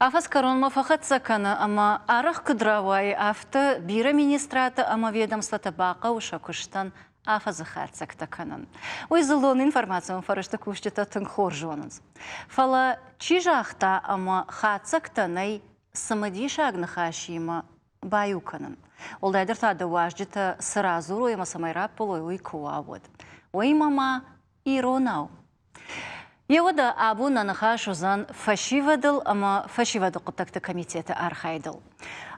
Афӕдз кӕронмӕ фӕхӕццӕ кӕны ӕмӕ арӕх куыд рауайы, афтӕ бирӕ министрадтӕ ӕмӕ ведомствотӕ бахъӕуы сӕ куыстӕн афӕдзы хатдзӕгтӕ кӕнын. Уый дзыллон информацион фӕрӕзты кусджытӕ тынг хорз зонынц. Фӕлӕ чи загъта ӕмӕ хатдзӕгтӕ нӕй цымыдисаг ныхасимӕ баиу кӕнын. Уӕлдайдӕр та дӕ уазджытӕ цы радзурой ӕмӕ цӕмӕй раппӕлой, уый куы уа, уӕд. Уыимӕ ма иронау. Еуӕдӕ абон нӕ ныхас уыдзӕн фӕсивӕдыл ӕмӕ фӕсивӕды хъуыддӕгты комитеты архайдыл.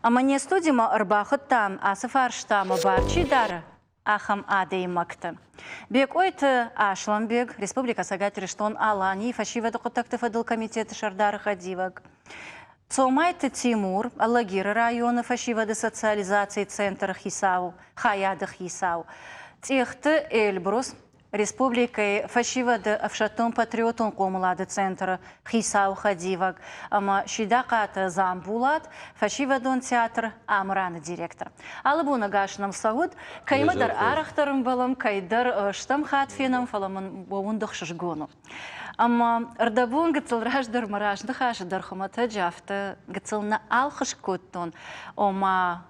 Ӕмӕ не студимӕ ӕрбахуыдтам ацы фарстамӕ бар чи дары, ахӕм адӕймӕгты. Бекъойты Асланбег, Республикӕ Цӕгат Ирыстон-Аланийы фӕсивӕды хъуыддӕгты фӕдыл комитеты сӕрдары хӕдивӕг, Цомайты Тимур, Алагиры районы фӕсивӕды социализацийы центры хицау, хайады хицау, Тъехты Эльбрус, Республикӕйы фӕсивӕды ӕфсӕддон-патриотон хъомылады центры хицау хӕдивӕг ӕмӕ Сидахъаты Дзамбулат, фӕсивӕдон театр Амыран-ы директор. Алы бон ӕгас нӕм цӕуыд, кӕимӕ дӕр арӕхдӕр ӕмбӕлӕм, кӕйдӕр стӕм хатт фенӕм, фӕлӕ мын уӕ уынд ӕхсызгон у. Ӕмӕ ӕрдӕбон гыццыл раздӕр мӕ разныхасы дӕр хуымӕтӕджы афтӕ гыццыл нӕ алхыскъ кодтон, ома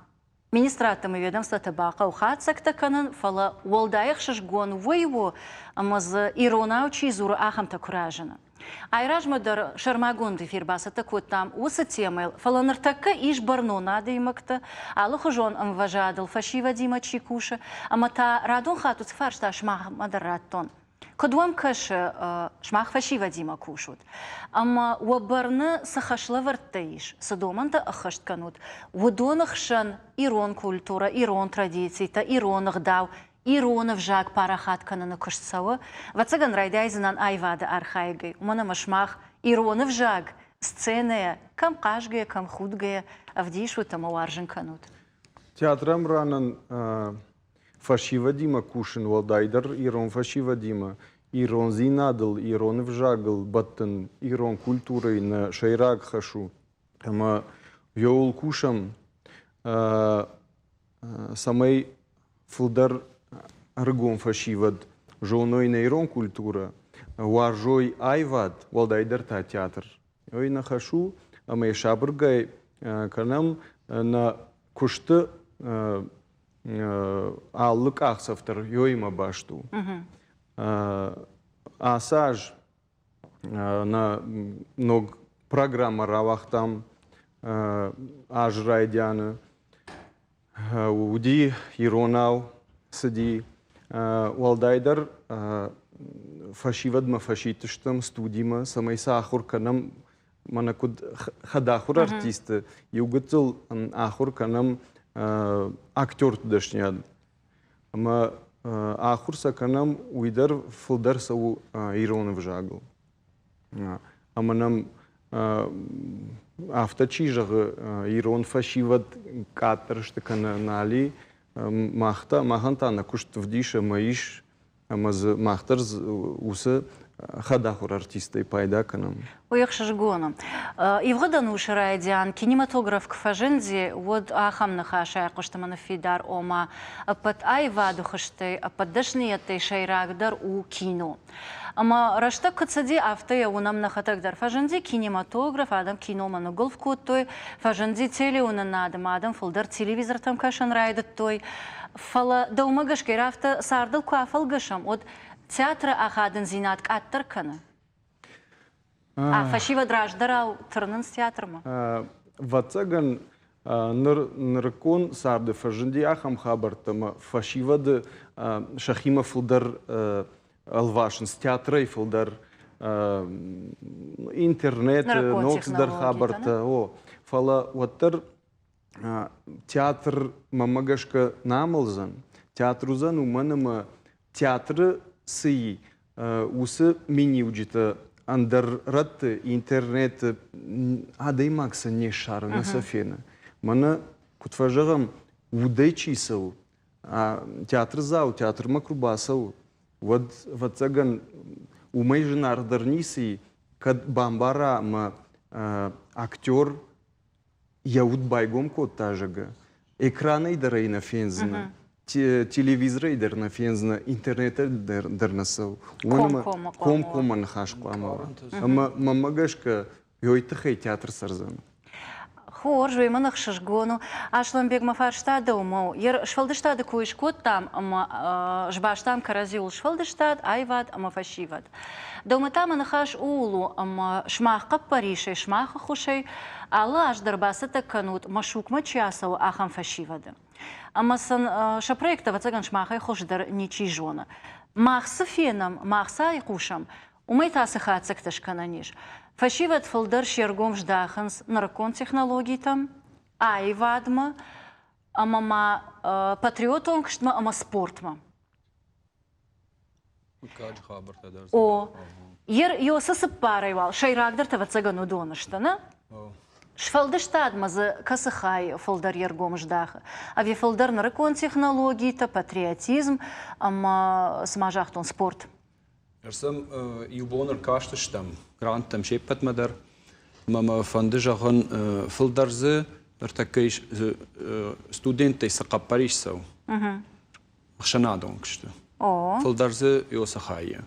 Министрадты ӕмӕ ведомствӕтӕ бахъӕуы хатдзӕгтӕ кӕнын, фӕлӕ уӕлдай ӕхсызгон уый у, ӕмӕ дзы иронау чи дзуры, ахӕмтӕ куы разыны. Айразмӕ дӕр сӕрмагонд эфир бацӕттӕ кодтам уыцы темӕйыл, фӕлӕ ныртӕккӕ ис бӕрнон адӕймӕгтӕ, алыхуызон ӕмвӕзадыл фӕсивӕдимӕ чи кусы, ӕмӕ та радон хатт уыцы фарста сымахмӕ дӕр радтон. Куыд уӕм кӕсы, сымах фӕсивӕдимӕ кусут ӕмӕ уӕ бӕрны цы хӕслӕвӕрдтӕ ис, цы домӕнтӕ ӕххӕст кӕнут, уыдоны хсӕн ирон культурӕ, ирон традицитӕ, ирон ӕгъдау, ирон ӕвзаг парахат кӕныны куыст цӕуы? Ӕвӕццӕгӕн, райдайдзынӕн аивады архайӕгӕй, уымӕн ӕмӕ сымах ирон ӕвзаг сценӕйӕ кӕм хъазгӕйӕ, кӕм худгӕйӕ ӕвдисут ӕмӕ уарзын кӕнут. Театрӕмранӕн Фӕсивӕдимӕ кусын, уӕлдайдӕр ирон фӕсивӕдимӕ, ирондзинадыл, ирон ӕвзагыл бӕттын ирон культурӕйы нӕ сӕйраг хӕс у. Ӕмӕ йоуыл кусӕм, цӕмӕй фылдӕр ӕрыгон фӕсивӕд зоной нӕ ирон культурӕ, уарзой аивад, уӕлдайдӕр та театр. Уый нӕ хӕс у, ӕмӕ йӕ сабыргай кӕнӕм нӕ куысты алы къахдзӕф дӕр ёимӕ баст у. Ацы аз нӕ ног программӕ рауагътам аз райдианы. Уыди иронау цыди. Уӕлдайдӕр фӕсивӕдмӕ фӕсидтыстӕм студимӕ, цӕмӕй сӕ ахуыр кӕнӕм мӕнӕ куыд хӕдахуыр артисты иу гыццыл ахуыр кӕнӕм актерты дӕсныйад. Ӕмӕ ахуыр сӕ кӕнӕм, уый дӕр фылдӕр цӕуы ирон ӕвзагыл. Ӕмӕ нӕм афтӕ чи зӕгъы, ирон фӕсивӕд къаддӕр сты кӕнӕ нали, мах та, махӕн та нӕ куыст ӕвдисы ӕмӕ ис ӕмӕ дзы мах дӕр уыцы хӕдахуыр артисттӕй пайда кӕнӕм. Уый ӕхсызгон у. Ивгъуыд ӕнусы райдиан кинематограф куы фӕзынди, уӕд ахӕм ныхас айхъуыст ӕмӕ ныффидар, ома ӕппӕт аивады хуызтӕй, ӕппӕт дӕсныйӕдтӕй сӕйрагдӕр у кино. Ӕмӕ рӕстӕг куыд цыди, афтӕ йӕ уынӕм нӕхӕдӕг дӕр. Фӕзынди кинематограф, адӕм киномӕ ныггуылф кодтой, фӕзынди телеуынынад ӕмӕ адӕм фылдӕр телевизортӕм кӕсын райдыдтой. Фӕлӕ дӕумӕ гӕсгӕ афтӕ цардыл куы афӕлгӕсӕм, уӕд театры ахадындзинад къаддӕр кӕны? Фӕсивӕд раздӕрау тырнынц театрмӕ? Ӕвӕццӕгӕн, ныр нырыккон царды фӕзынди ахӕм хабӕрттӕ ӕмӕ фӕсивӕды сӕхимӕ фылдӕр ӕлвасынц театрӕй фылдӕр интернеты ног цыдӕр хабӕрттӕ. О, фӕлӕ уӕддӕр театр мӕнмӕ гӕсгӕ нӕ амӕлдзӕн. Театр уыдзӕн уымӕн ӕмӕ театры цы и, уыцы миниуджытӕ ӕндӕр рӕтты, интернеты адӕймаг сӕ не ссары, нӕ сӕ фены. Мӕнӕ, куыд фӕзӕгъӕм, удӕй чи цӕуы, театрдзау театрмӕ куы рбацӕуы, уӕд, ӕвӕццӕгӕн, уымӕй зынаргъдӕр ницы и, кӕд бамбара ӕмӕ актер йӕ уд байгом кодта, зӕгъгӕ, экранӕй дӕр ӕй нӕ фендзынӕ, телевизорӕй дӕр нӕ фендзынӕ, интернетӕй дӕр нӕ цӕуы. Комкоммӕ ныхас хъуамӕ уа. Ӕмӕ мӕнмӕ гӕсгӕ. Ёй тыххӕй театр цӕрдзӕн. Хорз, уый мын ӕхсызгон у. Аслӕнбег, мӕ фарста дӕумӕ у. Йе сфӕлдыстады кой скодтам ӕмӕ сбастам кӕрӕдзиуыл сфӕлдыстад, аивад ӕмӕ фӕсивӕд. Дӕумӕ та мӕ ныхас ууыл у, ӕмӕ сымах хъӕппӕрисӕй, сымах ӕххуысӕй алы аз дӕр бацӕттӕ кӕнут, Машукмӕ чи ацӕуы, ахӕм фӕсивӕды. Ӕмӕ сын сӕ проект, ӕвӕццӕгӕн, сымахӕй хуыздӕр ничи зоны. Мах цы фенӕм, мах цы айхъусӕм, Уымӕй та цы хатдзӕгтӕ скӕнӕн ис? Фӕсивӕд фылдӕр се ргом здахынц нырыккон технологитӕм, аивадмӕ ӕмӕ ма патриотон куыстмӕ ӕмӕ спортмӕ. Мыггаджы хабӕрттӕ дӕр. О, ер Йосы цыппарӕй уал сӕйрагдӕртӕ ӕвӕццӕгӕн уыдон сты, нӕ? Сфӕлдыстадмӕ дзы кӕцы хай фылдӕр йе ргом здахы? Ӕви фылдӕр нырыккон технологитӕ, патриотизм ӕмӕ, цыма загътон, спорт? Ӕрсӕм иу бон ӕркастыстӕм гранттӕм се ппӕтмӕ дӕр ӕмӕ мӕ фӕнды зӕгъын, фылдӕр дзы ныртӕккӕ ис студенттӕй цы хъӕппӕрис цӕуы, ӕхсӕнадон куысты. Фылдӕр дзы ёсы хайы.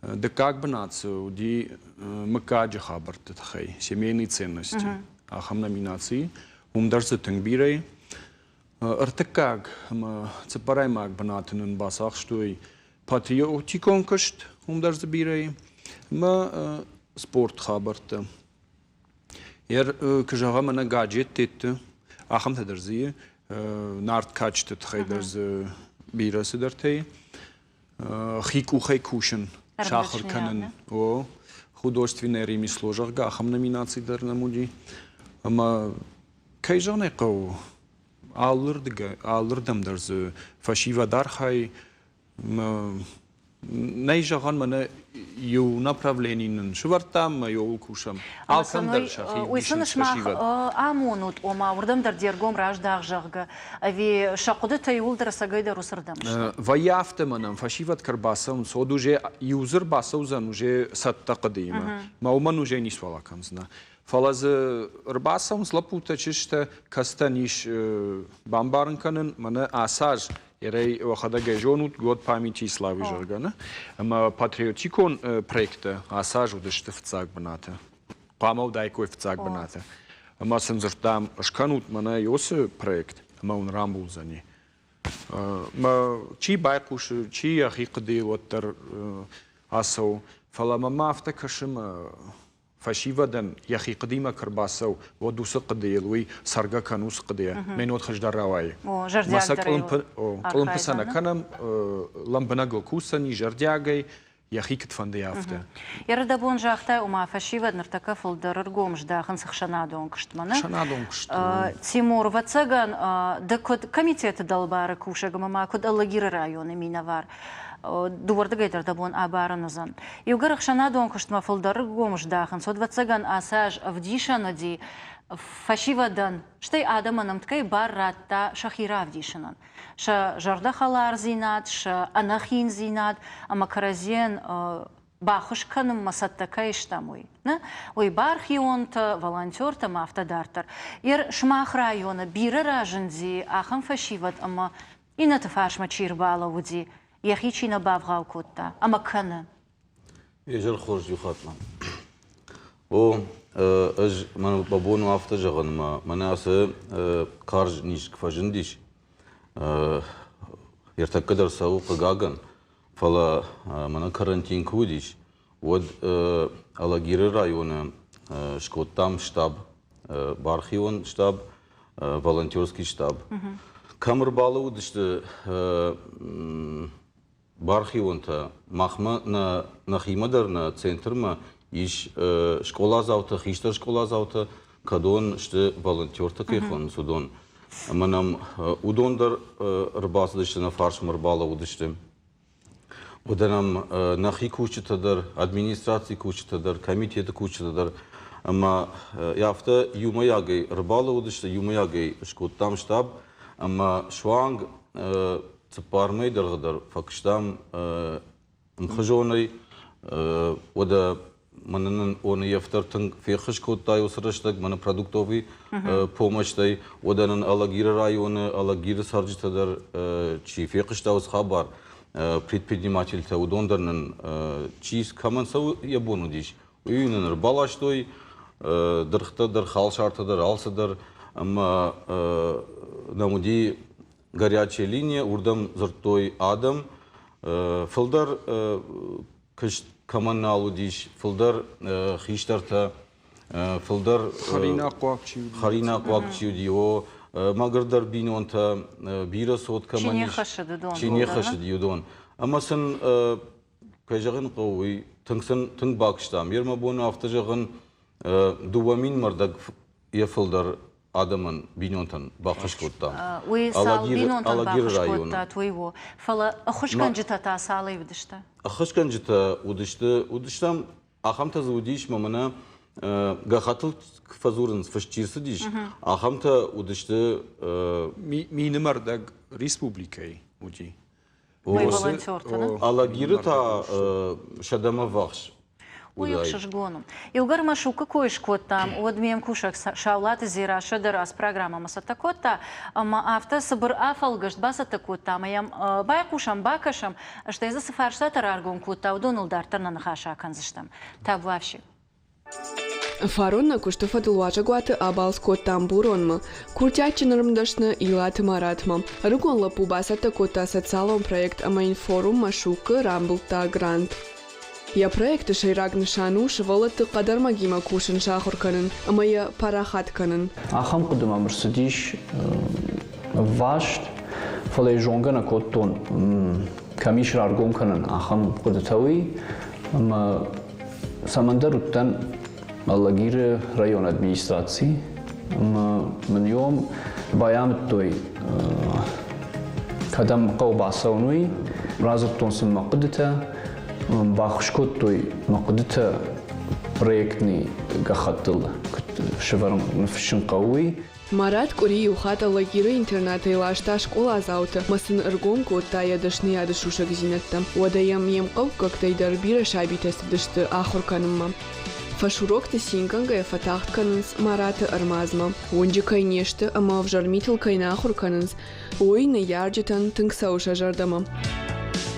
Дыккаг бынат дзы уыди мыггаджы хабӕртты тыххӕй, семейные ценности, ахӕм номинацийы. Уым дӕр дзы тынг бирӕ и. Ӕртыккаг ӕмӕ цыппӕрӕймаг бынаты нын бацахстой патриотикон куыст, уым дӕр дзы бирӕ и, ӕмӕ спорт хабӕрттӕ. Куы зӕгъӕм, ӕнӕ гаджеттетты, ахӕмтӕ дӕр дзы и, нарт кадджыты тыххӕй дӕр дзы бирӕ цыдӕртӕ и. Хи къухӕй кусын, сахуыр кӕнын. О, художественное ремесло, зӕгъгӕ, ахӕм номинаци дӕр нӕм уыди. Ӕмӕ, кӕй зӕгъын ӕй хъӕуы, алырдӕм дӕр дзы фӕсивӕд архайы. Нӕй зӕгъӕн, мӕнӕ иу направлени нын сывӕрдтам ӕмӕ иуыл кусӕм. Алкӕм дӕр сӕхи Уый сын сымах амонут, ома уырдӕм дӕр де ргом раздах, зӕгъгӕ, ӕви сӕ хъуыдытӕ иууылдӕр ӕцӕгӕйдӕр уыцырдӕм сты? Вӕййы афтӕ мӕнӕн, фӕсивӕд куы ӕрбацӕуынц, уӕд уже иу дзы ӕрбацӕудзӕн уже цӕттӕ хъуыдыимӕ. Мӕ уымӕн уже ницуал акӕндзынӕ. Фӕлӕ дзы ӕрбацӕуынц лӕппутӕ, чызджытӕ, кӕцытӕн ис бамбарын кӕнын, мӕнӕ ацы аз Ерӕй уӕхӕдӕг ӕй зонут, год памяти и славы, зӕгъгӕ, нӕ? Ӕмӕ патриотикон проекттӕ ацы аз уыдысты фыццаг бынаты. Хъуамӕ уыдаиккой фыццаг бынаты. Ӕмӕ сын дзырдтам, скӕнут мӕнӕ уыцы проект, ӕмӕ уын рамбулдзӕни. Мӕ чи байхъусы, чи йӕхи хъуыдыйыл уӕддӕр ацӕуы. Фӕлӕ мӕм афтӕ кӕсы, мӕ фӕсивӕдӕн йӕхи хъуыдимӕ куы рбацӕуы, уӕд уыцы хъуыдыйыл уый цӕргӕ кӕн уыцы хъуыдыйӕ, мӕн уӕд хуыздӕр рауайы. Мӕ сӕ къуылымпы сӕ нӕ кӕнӕм, лӕмбынӕгыл кусӕн и, зӕрдиагӕй, йӕхи куыд фӕнды, афтӕ. Ӕрдӕбон загътай, ома фӕсивӕд ныртӕккӕ фылдӕр ӕргом здахынц ӕхсӕнадон куыстмӕ, нӕ? Ӕхсӕнадон куыст. Тимур, ӕвӕццӕгӕн, ды куыд комитеты дӕлбары кусӕг ӕмӕ ма куыд Алагиры районы минӕвар, дыууӕрдыгӕй дӕр дӕ бон абарын уыдзӕн. Иугӕр ӕхсӕнадон куыстмӕ фылдӕр ӕргом здахынц, уӕд, ӕвӕццӕгӕн, ацы аз ӕвдисӕн уыди фӕсивӕдӕн, стӕй адӕмӕн ӕмткӕй бар радта сӕхи равдисынӕн. Сӕ зӕрдӕхӕлардзинад, сӕ ӕнӕхиндзинад ӕмӕ кӕрӕдзийӕн баххуыс кӕнынмӕ цӕттӕ кӕй стӕм, уый. Нӕ? Уый бархионтӕ, волонтертӕ ӕмӕ афтӕ дарддӕр. Ер сымах районы бирӕ разынди ахӕм фӕсивӕд ӕмӕ иннӕты фарсмӕ чи ӕрбалӕууыди, йӕхи чи нӕ бавгъау кодта ӕмӕ кӕны. Изӕр хорз иу хатт ма. О, ӕз мӕ бон у афтӕ зӕгъын, ӕмӕ мӕнӕ ацы карз низ куы фӕзындис, ӕртӕккӕ дӕр цӕуы хъыгагӕн, фӕлӕ мӕнӕ карантин куы уыдис, уӕд Алагиры районы скодтам штаб, бархион штаб, волонтерский штаб. Кӕм ӕрбалӕууыдысты бархионтӕ, махмӕ нӕ нӕхимӕ дӕр нӕ центрмӕ ис скъоладзаутӕ, хистӕр скъоладзаутӕ, кӕдон сты волонтертӕ кӕй хонынц, уыдон. Ӕмӕ нӕм уыдон дӕр ӕрбацыдысты, нӕ фарсмӕ ӕрбалӕууыдысты. Уӕдӕ нӕм нӕхи кусджытӕ дӕр, администрацийы кусджытӕ дӕр, комитеты кусджытӕ дӕр ӕмӕ афтӕ иумӕйагӕй ӕрбалӕууыдысты, иумӕйагӕй скодтам штаб ӕмӕ суанг цыппар мӕйы дӕргъы дӕр фӕкуыстам ӕмхуызонӕй. Уӕдӕ мӕнӕ нын ОНФ дӕр тынг феххуыс кодта уыцы рӕстӕг, мӕнӕ продуктовый помощьтӕй. Уӕдӕ нын Алагиры районы, Алагиры цӕрджытӕ дӕр чи фехъуыста уыцы хабар, предпринимательтӕ, уыдон дӕр нын чи кӕмӕн цӕуы йӕ бон уыдис, уый нын ӕрбаластой. дыргътӕ дӕр, халсартӕ дӕр, алцыдӕр. Ӕмӕ нӕм уыди горячая линия, уырдӕм дзырдтой адӕм. Фылдӕр куыст кӕмӕн нал уыдис, фылдӕр хистӕртӕ, фылдӕр хӕринагхъуаг чи уыди, хӕринагхъуаг чи уыди, о, мӕгуырдӕр бинонтӕ, бирӕ цот кӕмӕн ис, чи не ххӕссыди, уыдон. Ӕмӕ сын, кӕй зӕгъын хъӕуы, уый тынг сын тынг бакуыстам. Йе рмӕ афтӕ зӕгъын, 2000 мӕрдӕг йӕ фылдӕр адӕмӕн, бинонтӕн баххуыс кодтам. Уый цал бинонтӕн баххуыс кодтат, уый у. Фӕлӕ ӕххуысгӕнджытӕ та цалӕй уыдысты? Ӕххуысгӕнджытӕ уыдысты, уыдыстӕм, ахӕмтӕ дзы уыдис, мӕ мӕнӕ гӕххӕттыл фӕдзурынц, фыст чи рцыдис, ахӕмтӕ уыдысты. Минымӕрдӕг республикӕйы уыди. Алагиры та сӕдӕмӕ ввахс. Уый ӕхсызгон у. Иугӕр Машукы кой скодтам, уӕд ме мкусӕг Саулаты Дзерассӕ дӕр ацы программӕмӕ цӕттӕ кодта, ӕмӕ афтӕ цыбыр афӕлгӕст бацӕттӕ кодта ӕмӕ йӕм байхъусӕм, бакӕсӕм, стӕй дзы цы фарстатӕ раргом кодта, уыдоныл дарддӕр нӕ ныхас акӕндзыстӕм. Табуафси. Фарон нӕ куысты фӕдыл уазӕгуаты абалц кодтам Буронмӕ, курдиатджын ӕрмдӕсны Илаты Маратмӕ. Ӕрыгон лӕппу бацӕттӕ кодта социалон проект ӕмӕ йын форум Машук-ы рамбылдта грант. Йӕ проекты сӕйраг нысан у сывӕллӕтты хъӕдӕрмӕгимӕ кусын сахуыр кӕнын ӕмӕ йӕ парахат кӕнын. Ахӕм хъуыды мӕм ӕрцыдис ӕвваст, фӕлӕ йӕ зонгӕ нӕ кодтон, кӕм ис раргом кӕнӕн, ахӕм хъуыдытӕ уый, ӕмӕ Цӕмӕндӕр уыдтӕн Алагиры районы администрацийы ӕмӕ мын иом байамыдтой, кӕдӕм хъӕуы бацӕуын, уый. Радзырдтон сын мӕ хъуыдытӕ, баххуыс кодтой мӕ хъуыдытӕ проектный гӕххӕттыл куыд сӕвӕрын, ныффыссын хъӕуы, уый. Марат къуыри иу хатт Алагиры интернатӕй ласта скъоладзауты ӕмӕ сын ӕргом кодта йӕ дӕсныйады сусӕгдзинӕдтӕ. Уӕдӕ йӕм йе мхъӕуккӕгтӕй дӕр бирӕ сабитӕ цыдысты ахуыр кӕнынмӕ. Фӕсурокты цингӕнгӕйӕ фӕтагъд кӕнынц Мараты ӕрмадзмӕ. Уынджы кӕй не сты ӕмӕ ӕвзӕр митыл кӕй нӕ ахуыр кӕнынц, уый ныййарджытӕн тынг цӕуы сӕ зӕрдӕмӕ.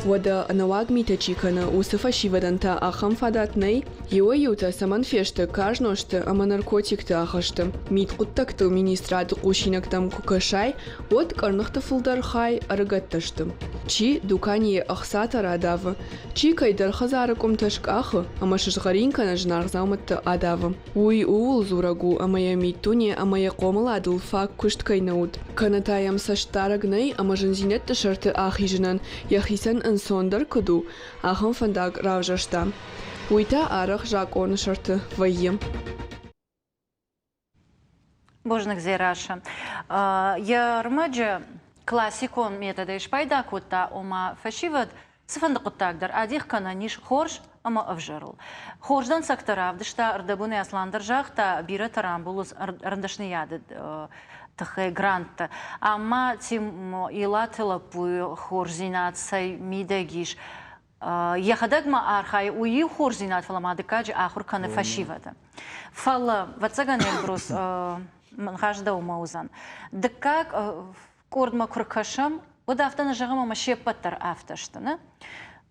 Уӕдӕ ӕнӕуаг митӕ чи кӕны, уыцы фӕсивӕдӕн та ахӕм фадат нӕй? Иуӕй-иутӕ цӕмӕн фесты карз нозты ӕмӕ наркотикты ахӕсты? Мидхъуыддӕгты министрады хъусинӕгтӕм куы кӕсай, уӕд къӕрныхты фылдӕр хай ӕрыгӕттӕ сты. Чи дуканийы ӕхцатӕ радавы, чи кӕйдӕр хӕдзары къуымтӕ скъахы ӕмӕ сызгъӕрин кӕнӕ зынаргъ дзаумӕттӕ адавы. Уый ууыл дзурӕг у, ӕмӕ йӕ миддуне ӕмӕ йӕ хъомыладыл фаг куыст кӕй нӕ уыд. Кӕнӕ та йӕм цӕстдарӕг нӕй ӕмӕ зындзинӕдты сӕрты ахизынӕн йӕхицӕн ӕнцондӕр куыд у, ахӕм фӕндаг равзӕрста. Уый та арӕх закъоны сӕрты вӕййы. Бузныг, Дзерассӕ. Йӕ рмӕджы классикон методӕй спайда кодта, ома фӕсивӕд цыфӕнды хъуыддаг дӕр адих кӕнӕн ис хорз ӕмӕ ӕвзӕрыл. Хорз дӕнцӕгтӕ равдыста, ӕрдӕбонӕй Аслан дӕр загъта, бирӕтӕ рамбулынц ӕрдӕсныйады тыххӕй гранттӕ. Ӕмӕ Илаты лӕппуйы хорздзинад цӕй мидӕг ис, йӕхӕдӕг ма архайы, уый иу хорздзинад, фӕлӕ ма дыккаджы ахуыр кӕны фӕсивӕды. Фӕлӕ, ӕвӕццӕгӕн, Эльбрус, ныхас дӕумӕ уыдзӕн. Дыккаг къордмӕ куы ркӕсӕм, уӕд афтӕ нӕ зӕгъӕм, ӕмӕ се ппӕт дӕр афтӕ сты, нӕ?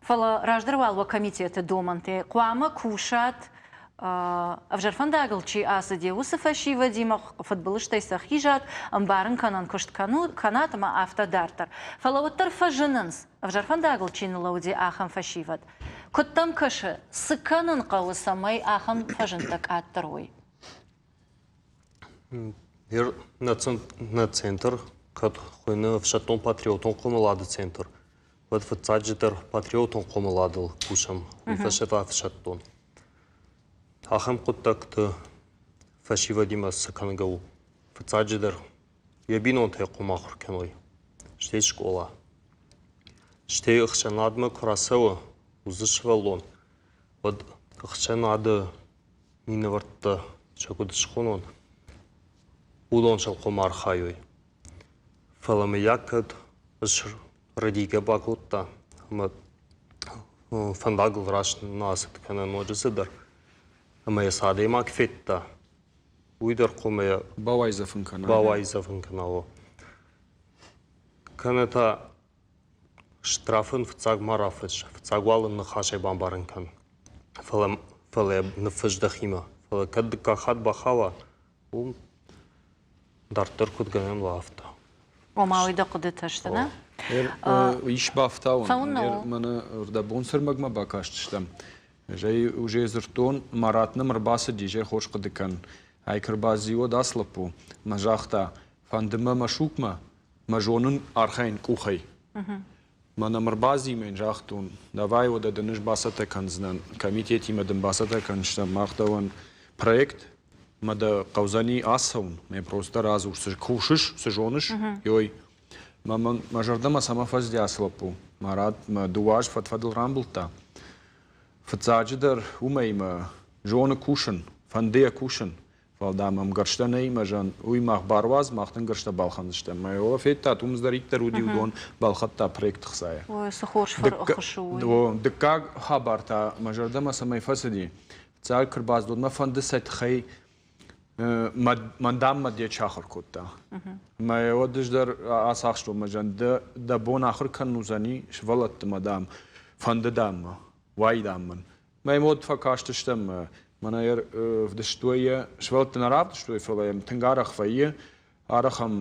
Фӕлӕ раздӕр уал уӕ комитеты домӕнтӕ хъуамӕ кусат ӕвзӕр фӕндагыл чи ацыди, уыцы фӕсивӕдимӕ фыдбылызтӕй сӕ хизат, ӕмбарын кӕнӕн куыст кӕнат ӕмӕ афтӕ дарддӕр. Фӕлӕ уӕддӕр фӕзынынц, ӕвзӕр фӕндагыл чи ныллӕуыди, ахӕм фӕсивӕд. Куыд дӕм кӕсы, цы кӕнын хъӕуы, цӕмӕй ахӕм фӕзындтӕ къаддӕр уой? Нӕ центр кӕд хуыйны ӕфсӕддон-патриотон хъомылады центр, уӕд фыццаджыдӕр патриотон хъомыладыл кусӕм, уый фӕстӕ та ӕфсӕддон. Ахӕм хъуыддӕгты фӕсивӕдимӕ цы кӕнгӕ у? Фыццаджыдӕр йӕ бинонтӕ хъуамӕ ахуыр кӕной, стӕй скъола. Стӕй ӕхсӕнадмӕ куы рацӕуы уыцы сывӕллон, уӕд ӕхсӕнады минӕвӕрттӕ сӕ куыд схонон, уыдон сыл хъуамӕ архайой. Фӕлӕ мыййаг кӕд ӕз рӕдийгӕ бакодта ӕмӕ фӕндагыл раст нӕ ацыд кӕнӕ ноджы цыдӕр, ӕмӕ йӕ цы адӕймаг федта, уый дӕр хъуамӕ бауайдзӕф ын кӕна. Бауайдзӕф ын кӕна, о. Кӕнӕ та штраф ын фыццаг ма рафысс, фыццаг уал ын ныхасӕй бамбарын кӕн. Фӕлӕ, фӕлӕ ныффыс дӕхимӕ. Фӕлӕ кӕд дыккаг хатт бахауа, уым дарддӕр куыд гӕнӕн уа, афтӕ. Ома уый дӕ хъуыдытӕ сты, нӕ? Ис бафтауын. Мӕнӕ рдӕбон цырмӕгмӕ бакастыстӕм. Ӕз уже дзырдтон, Марат нӕм ӕрбацыди, зӕй хорз хъуыды кӕн. Ай куы ӕрбадзиуӕд ацы лӕппу, мӕ загъта, фӕнды мӕ Машукмӕ, мӕ зонын архайын къухӕй. Мӕнӕ ӕрбадзимӕ йын загътон, давай уӕдӕ дын ӕз бацӕттӕ кӕндзынӕн, комитетимӕ дын бацӕттӕ кӕндзыстӕм мах дӕуӕн проект, мӕ дӕ хъӕудзӕни ацӕуын, мӕ просто радзур, цы кусыс, цы зоныс, ой. Мӕ, мӕ зӕрдӕмӕ цӕмӕ фӕцыди ацы лӕппу? Марат мӕ дыууӕ аз фӕд-фӕдыл рамбылдта. Фыццаджыдӕр уымӕй мӕ зоны кусын, фӕнды йӕ кусын, фӕлӕ дам ӕмгӕрзтӕ нӕй мӕ зӕн, уый мах баруадз, мах дын гӕрзтӕ балхӕндзыстӕм. Мӕ уӕ федтат, уым цыдӕриддӕр уыди, уыдон балхӕдта проекты хцайӕ. Ой, цы хорз фӕрхуыс у уый. Дыккаг хабар та мӕ зӕрдӕмӕ цӕмӕй фӕцыди, фыццаг куы рбацыд, мӕ фӕнды сӕ тыххӕй мӕн дам мӕ дед сахуыр кодта. Мӕ уӕд ӕз дӕр ацахстон мӕ зӕн, дӕ бон ахуыр кӕнын уыдзӕни сывӕллӕтты мӕ дам, фӕнды дам мӕ, уай дам мын. Мӕ уӕд фӕкастыстӕм, мӕнӕ ӕвдыстой йӕ, сывӕллӕтты нӕ равдыстой, фӕлӕ йӕм тынг арӕх вӕййы, арӕх ӕм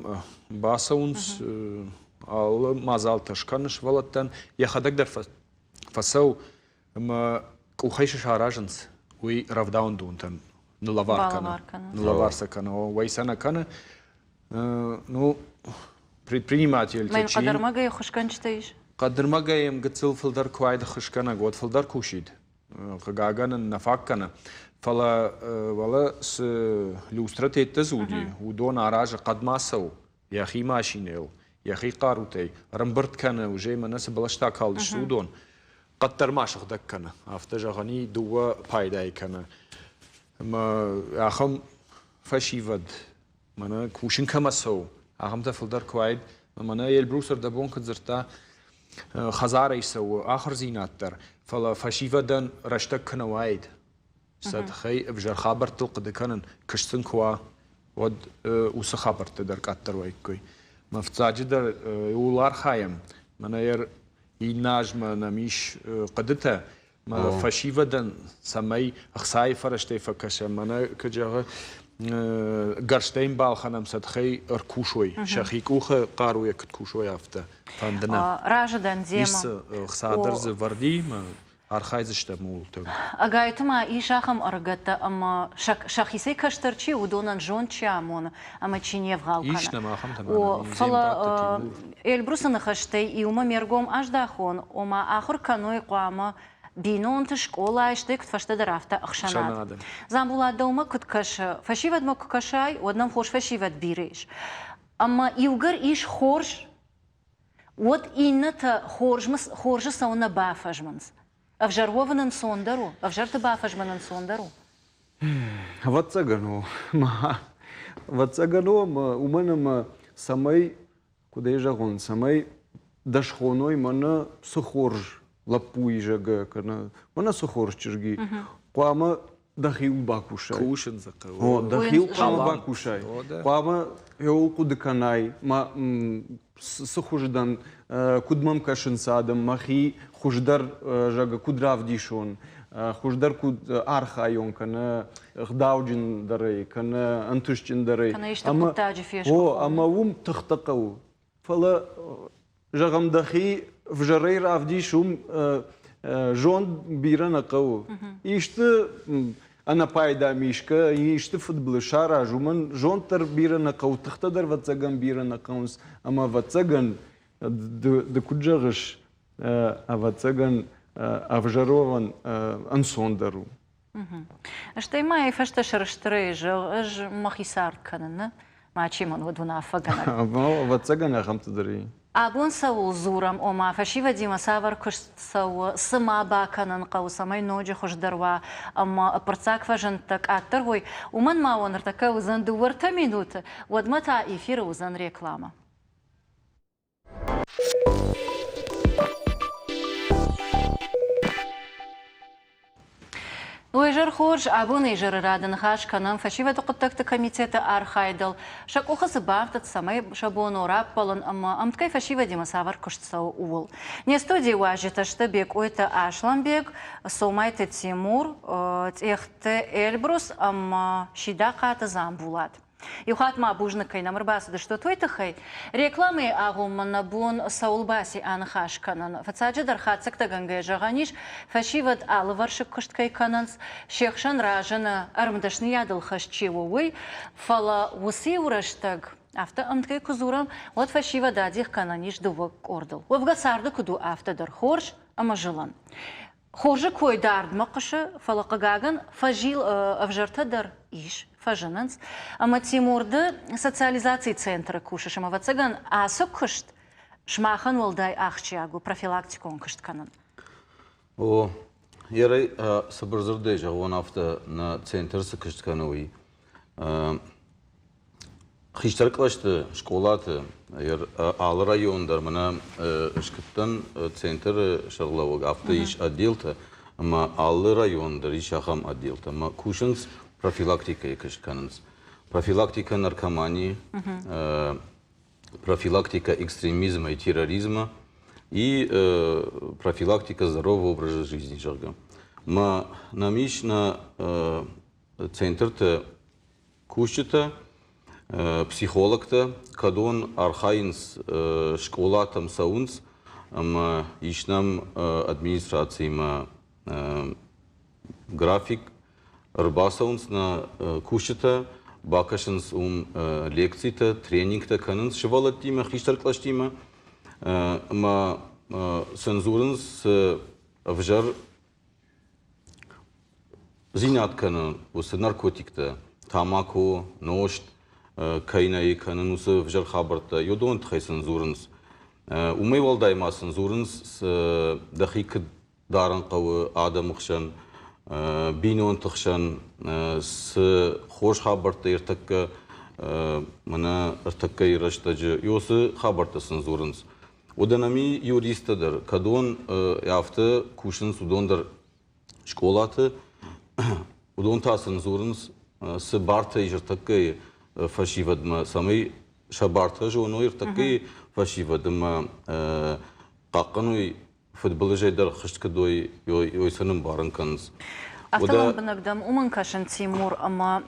бацӕуынц, алы мадзалтӕ скӕны сывӕллӕттӕн, йӕхӕдӕг дӕр фӕцӕуы ӕмӕ къухӕй цы саразынц, уый рӕвдауӕндонтӕн ныллӕвар кӕны. Ныллӕвар сӕ кӕны, уӕй сӕ нӕ кӕны. Ну, предпринимательтӕ чи... Хъӕдӕрмӕгӕй хуысгӕнджытӕ ис? Хъӕдӕрмӕгӕй йӕм гыццыл фылдӕр куы уайд хуысгӕнӕг, уӕд фылдӕр кусид. Хъыгагӕн ын нӕ фаг кӕны. Фӕлӕ уӕлӕ цы люстрӕтеттӕ дзы уыди, уыдон аразы хъӕдмӕ цӕуы йӕхи машинӕйыл, йӕхи хъарутӕй ӕрӕмбырд кӕны, уже мӕнӕ цы бӕлӕстӕ калдысты, уыдон. Хъӕддӕр ма сыгъдӕг кӕны, афтӕ зӕгъӕн и, дыууӕ пайдайы кӕны. Ӕмӕ ахӕм фӕсивӕд, мӕнӕ кусын кӕмӕ цӕуы, ахӕмтӕ фылдӕр куы уаид. Мӕнӕ Эльбрус ӕрдӕбон куыд дзырдта, хӕдзарӕй цӕуы ахуырдзинад дӕр, фӕлӕ фӕсивӕдӕн рӕстӕг куы нӕ уаид, сӕ тыххӕй ӕвзӕр хабӕрттыл хъуыды кӕнын, куыст сын куы уа, уӕд уыцы хабӕрттӕ дӕр къаддӕр уаиккой. Мӕ фыццаджыдӕр ууыл архайӕм, мӕнӕ иннӕ азмӕ нӕм ис хъуыдытӕ, мӕ фӕсивӕдӕн, цӕмӕй ӕхцайы фӕрӕзтӕй фӕкӕсӕм, мӕнӕ куыд зӕгъы, гӕрзтӕ йын балхӕнӕм, сӕ тыххӕй ӕркусой, сӕхи къухы хъаруйӕ куыд кусой, афтӕ. Фӕнды нӕ. Разы дӕн демӕ. Ис ӕхца дӕр дзы вӕрди, архайдзыстӕм ууылты. Ӕгайтма ис ахӕм ӕрыгӕттӕ ӕмӕ сӕхицӕй кӕстӕр чи у, уыдонӕн зонд чи амоны ӕмӕ чи не вгъау кӕны. Ис нӕм ахӕмтӕ. О, фӕлӕ Эльбрусы ныхӕстӕй иумӕ ме ргом аздӕхон, ома ахуыр кӕной хъуамӕ бинонты, скъолайы, стӕй куыд фӕстӕдӕр, афтӕ ӕхсӕнад. Дзамбулат, дӕумӕ куыд кӕсы, фӕсивӕдмӕ куы кӕсай, уӕд нӕм хорз фӕсивӕд бирӕ ис. Ӕмӕ иугӕр ис хорз уӕд иннӕтӕ хорзы цӕуыннӕ бафӕзмынц? Ӕвзӕр уӕвын ӕнцондӕр у? Ӕвзӕрты бафӕзмын ӕнцондӕр у? Ӕвӕццӕгӕн у. Ӕвӕццӕгӕн у, ӕмӕ уымӕн ӕмӕ цӕмӕй, куыд ӕй зӕгъон, цӕмӕй дӕ схоной мӕнӕ цы хорз лӕппуйы зӕгъгӕ, кӕнӕ мӕнӕ цы хорз чызги, хъуамӕ дӕхиуыл бакусай. Кусын дзы хъӕуы. О, дӕхиуыл хъуамӕ бакусай. Хъуамӕ йӕуыл хъуыды кӕнай, ма цы хуызы дӕн, куыд мӕм кӕсынц адӕм, мӕхи хуыздӕр, зӕгъгӕ, куыд равдисон, хуыздӕр куыд архайон, кӕнӕ ӕгъдауджындӕрӕй, кӕнӕ ӕнтыстджындӕрӕй. Кӕнӕ исты хъуыддаджы фесгуыхон. О, ӕмӕ уым тыхтӕ хъӕуы. Фӕлӕ, зӕгъӕм, дӕхи взӕрӕй равдис, уым зонд бирӕ нӕ хъӕуы. Исты ӕнӕпайда мискӕ, исты фыдбылыз сараз, уымӕн зонд дӕр бирӕ нӕ хъӕуы, тыхтӕ дӕр, ӕвӕццӕгӕн, бирӕ нӕ хъӕуынц. Ӕмӕ, ӕвӕццӕгӕн, ды куыд зӕгъыс, ӕвӕццӕгӕн, ӕвзӕр уӕвӕн ӕнцондӕр у. Стӕй ма йӕ фӕстӕ сӕрыстырӕй зӕгъ, ӕз мӕхи цард кӕнын, нӕ? Мачи мын уыд уынаффӕгӕнӕг. Ӕвӕццӕгӕн, ахӕмты дӕр и. Абон цӕуыл дзурӕм, ома фӕсивӕдимӕ цавӕр куыст цӕуы, цы ма бакӕнын хъӕуы, цӕмӕй ноджы хуыздӕр уа ӕмӕ ӕппӕрццаг фӕзындтӕ къаддӕр уой, уымӕн ма уӕ ныртӕккӕ уыдзӕн дыууӕ-ӕртӕ минуты, уӕдмӕ та эфиры уыдзӕн рекламӕ. Уе зӕр хорз, абоны изӕры рады ныхас кӕнӕм фӕсивӕды хъуыддӕгты комитеты архайдыл. Сӕ къухы цы бафтыд, цӕмӕй сӕ бон у раппӕлын ӕмӕ ӕмткӕй фӕсивӕдимӕ цавӕр куыст цӕуы, ууыл. Не студийы уазджытӕ сты Бекъойты Аслӕнбег, Цомайты Тимур, Тъехты Эльбрус ӕмӕ Сидахъаты Дзамбулат. Иу хатт ма бузныг, кӕй нӕм ӕрбацыдыстут, уый тыххӕй. Рекламӕйы агъоммӕ нӕ бон цӕуыл баци аныхас кӕнын? Фыццаджыдӕр хатдзӕгтӕгӕнгӕйӕ зӕгъӕн ис, фӕсивӕд алывӕрсыг куыст кӕй кӕнынц, се хсӕн разыны ӕрмдӕсныйадыл хӕст чи у, уый. Фӕлӕ уыцы-иу рӕстӕг, афтӕ ӕмткӕй куы дзурӕм, уӕд фӕсивӕд адих кӕнӕн ис дыууӕ къордыл. Уӕвгӕ царды куыд у, афтӕ дӕр хорз ӕмӕ зылын. Хорзы кой дардмӕ хъуысы, фӕлӕ, хъыгагӕн, фӕзил ӕвзӕртӕ дӕр ис, фӕзынынц. Ӕмӕ Тимур, ды социализацийы центры кусыс, ӕмӕ, ӕвӕццӕгӕн, ацы куыст сымахӕн уӕлдай ахсджиаг у профилактикон куыст кӕнын. О, ерӕй цыбыр дзырдӕй зӕгъон афтӕ, нӕ центр цы куыст кӕны, уый. Хистӕр кълӕсты, скъолаты алы район дӕр мӕнӕ скуыдтӕн центры сӕргълӕууӕг, афтӕ ис отделтӕ, ӕмӕ алы район дӕр ис ахӕм отделтӕ, ӕмӕ кусынц профилактикӕйы куыст кӕнынц. Профилактика наркомании, профилактика экстремизма и терроризма и профилактика здорового образа жизни, зӕгъгӕ. Мӕ нӕм ис нӕ центрты кусджытӕ, психологтӕ, кӕдон архайынц скъолатӕм цӕуынц ӕмӕ ис нӕм администрациимӕ график, ӕрбацӕуынц нӕ кусджытӕ, бакӕсынц уым лекцитӕ, тренингтӕ кӕнынц сывӕллӕттимӕ, хистӕр кълӕстимӕ ӕмӕ сын дзурынц ӕвзӕр Дзинад кӕны уыцы наркотиктӕ, тамако, нозт, кӕй нӕ кӕнын уыцы ӕвзӕр хабӕрттӕ, уыдоны тыххӕй сын дзурынц. Уымӕй уӕлдай ма сын дзурынц, дӕхи куыд дарын хъӕуы адӕмы хсӕн, бинонты хсӕн, цы хорз хабӕрттӕ ӕртӕккӕ мӕнӕ ӕртӕккӕйы рӕстӕджы, уыцы хабӕрттӕ сын дзурынц. Уыдон ами юристтӕ дӕр, кӕдон афтӕ кусынц, уыдон дӕр скъолаты, уыдон та сын дзурынц, цы бартӕ ис ӕртӕккӕйы фӕсивӕдмӕ, цӕмӕй сӕ бартӕ зоной ӕртӕккӕйы фӕсивӕд ӕмӕ хъахъхъӕной фыдбылызӕй дӕр хызт куыд уой, уый сын ӕмбарын кӕнынц. Афтӕ лӕмбынӕг дӕм уымӕн кӕсын, Тимур, ӕмӕ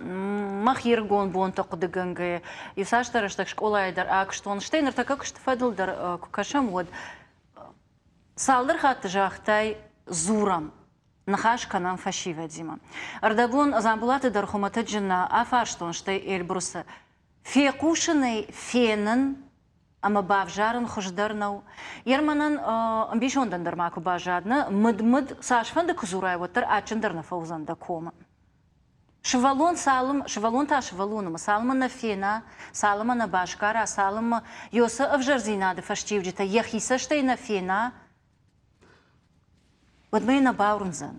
мах ӕрыгон бонтӕ хъуыдыгӕнгӕйӕ, иуцасдӕр рӕстӕг скъолайы дӕр акуыстон, стӕй ныртӕккӕ куысты фӕдыл дӕр куы кӕсӕм, уӕд цалдӕр хатты загътай дзурӕм, ныхас кӕнӕм фӕсивӕдимӕ. Ӕрдӕбон Дзамбулаты дӕр хуымӕтӕджы нӕ афарстон, стӕй Эльбрусы. Фехъусынӕй фенын ӕмӕ бавзарын хуыздӕр нӕу. Ерманӕн ӕмбисондӕн дӕр ма куы баззад, нӕ мыд-мыд цасфӕнды куы дзурай, уӕддӕр адджындӕр нӕ фӕуыдзӕн дӕ комы. Сывӕллон цалым, сывӕллон та сывӕллонымӕ, цалынмӕ нӕ фена, цалынмӕ нӕ басгара, цалынмӕ Йосы ӕвзӕрдзинады фӕстиуджытӕ йӕхи цӕстӕй нӕ фена, уӕдмӕ йӕ нӕ бауырндзӕн.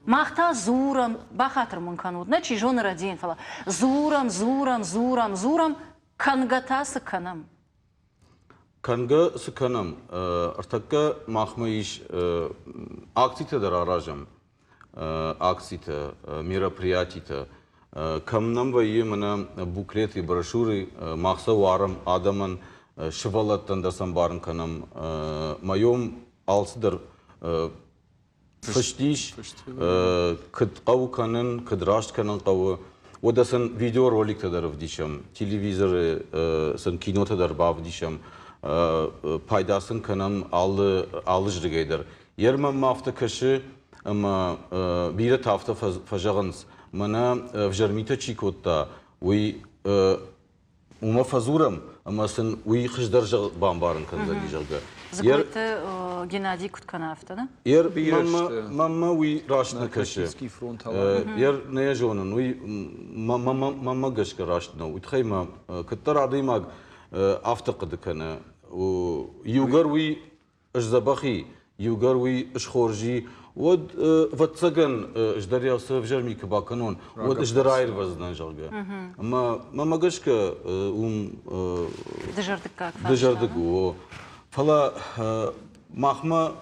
Мах та дзурӕм, бахатыр мын кӕнут, нӕ чи зоны рӕдийын, фӕлӕ дзурӕм, дзурӕм, дзурӕм, дзурӕм, кӕнгӕ та цы кӕнӕм? Кӕнгӕ цы кӕнӕм? Ӕртӕккӕ махмӕ ис акцитӕ дӕр аразӕм, акцитӕ, мероприятитӕ. Кӕм нӕм вӕййы мӕнӕ буклеты, брошюры, мах сӕ уарӕм адӕмӕн, сывӕллӕттӕн дӕр сӕ ӕмбарын кӕнӕм. Моем алцыдӕр фыст ис, куыд хъӕуы кӕнын, куыд раст кӕнын хъӕуы. Уӕдӕ сын видеороликтӕ дӕр ӕвдисӕм, телевизоры сын кинотӕ дӕр бавдисӕм, пайда сын кӕнӕм алы алы зрыгӕй дӕр. Йе мӕм афтӕ кӕсы, ӕмӕ бирӕтӕ афтӕ фӕзӕгъынц, мӕнӕ ӕвзӕр митӕ чи кодта, уый уымӕ фӕдзурӕм, ӕмӕ сын уый хуыздӕр бамбарын кӕндзӕни, зӕгъгӕ. Дзгойты Геннадий куыд кӕны афтӕ, нӕ? Ер, мӕнмӕ уый раст нӕ кӕсы. Ер нӕ зонын, уый мӕнмӕ гӕсгӕ раст нӕу. Уый тыххӕй мӕ куыддӕр адӕймаг афтӕ хъуыды кӕны, иугӕр уый сдзӕбӕх и, иугӕр уый схорз и, уӕд, ӕвӕццӕгӕн, ӕз дӕр йӕ цы ӕвзӕр ми куы бакӕнон, уӕд ӕз дӕр аирвӕздзынӕн, зӕгъгӕ. Ӕмӕ мӕмӕ гӕсгӕ уым дызӕрдыггаг дызӕрдыг у. Фӕлӕ махмӕ.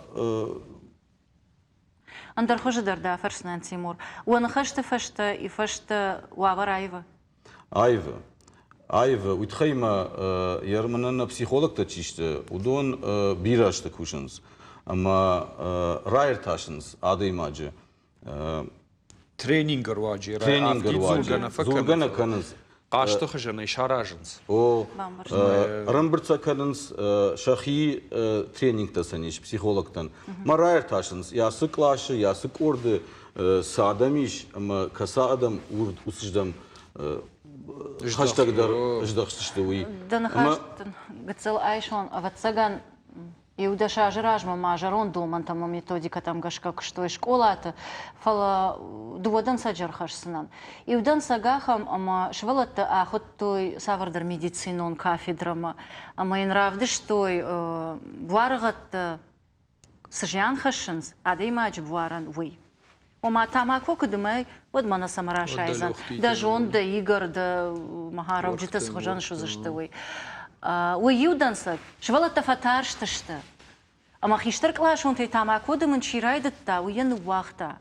Ӕндӕр хуызы дӕр дӕ афӕрсдзынӕн, Тимур. Уӕ ныхӕсты фӕстӕ и фӕстӕ уавӕр аивы? Аивы. Аивы. Уый тыххӕй ма йӕ мӕнӕн нӕ психологтӕ чи сты, уыдон бирӕ азты кусынц ӕмӕ раиртасынц адӕймаджы. Тренингы руаджы. Тренингы руаджы. Дзургӕ нӕ кӕнынц. Хъазты хуызӕнӕй саразынц. О, ӕрӕмбырд сӕ кӕнынц, сӕхи тренингтӕ сын ис психологтӕн. Мӕ раиртасынц, йӕ цы къласы, йӕ цы къорды цы адӕм ис ӕмӕ кӕцы адӕм уыцыздӕм хӕстӕгдӕр здӕхтысты, уый. Дӕ ныхас гыццыл айсон, ӕвӕццӕгӕн, иу-дӕс азы размӕ ма зӕронд домӕнтӕм ӕмӕ методикӕтӕм гӕсгӕ куыстой скъолаты, фӕлӕ дыууӕ дӕнцӕджы ӕрхӕсдзынӕн. Иу дӕнцӕг ахӕм, ӕмӕ сывӕллӕтты ахуыдтой цавӕрдӕр медицинон кафедрӕмӕ ӕмӕ йын равдыстой буаргъӕдтӕ цы зиан хӕссынц адӕймаджы буарӕн, уый. Ома тамако куы дымай, уӕд мӕнӕ цӕмӕ расайдзӕн. Дӕ зонд, дӕ игӕр, дӕ махарӕуджытӕ цы хуызӕн суыдзысты, уый. Уый иу дӕнцӕг. Сывӕллӕттӕ фӕтарстысты. Ӕмӕ хистӕр къласонтӕй тамако дымын чи райдыдта, уый йӕ ныууагъта.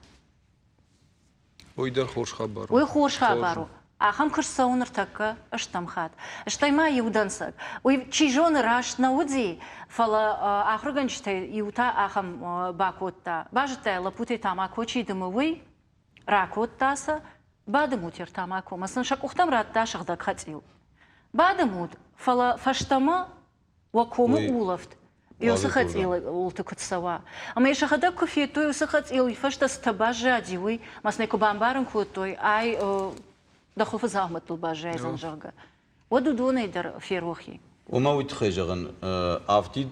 Уый дӕр хорз хабар у. Уый хорз хабар у. Ахӕм куыст цӕуы ныртӕккӕ стӕм хатт. Стӕй ма иу дӕнцӕг. Уый, чи зоны, раст нӕ уыди, фӕлӕ ахуыргӕнджытӕй иу та ахӕм бакодта. Базыдта йӕ, лӕппутӕй тамако чи дымы, уый. Ракодта сӕ, бадымут йӕ тамакомӕ сын сӕ къухтӕм радта сыгъдӕг хӕцъил. Бадымут, фӕлӕ фӕстӕмӕ уӕ комы улӕфт уыцы хӕцъилы куыд цӕуа. Ӕмӕ йӕ сӕхӕдӕг куы федтой, уыцы хӕцъил фӕстӕ цытӕ баззади, уый, ӕмӕ сын ӕй куы бамбарын кодтой, ай дӕ хуылфы дзаумӕттыл баззайдзӕн, зӕгъгӕ, уӕд уыдонӕй дӕр ферох и. Уымӕ уый тыххӕй зӕгъын, афтид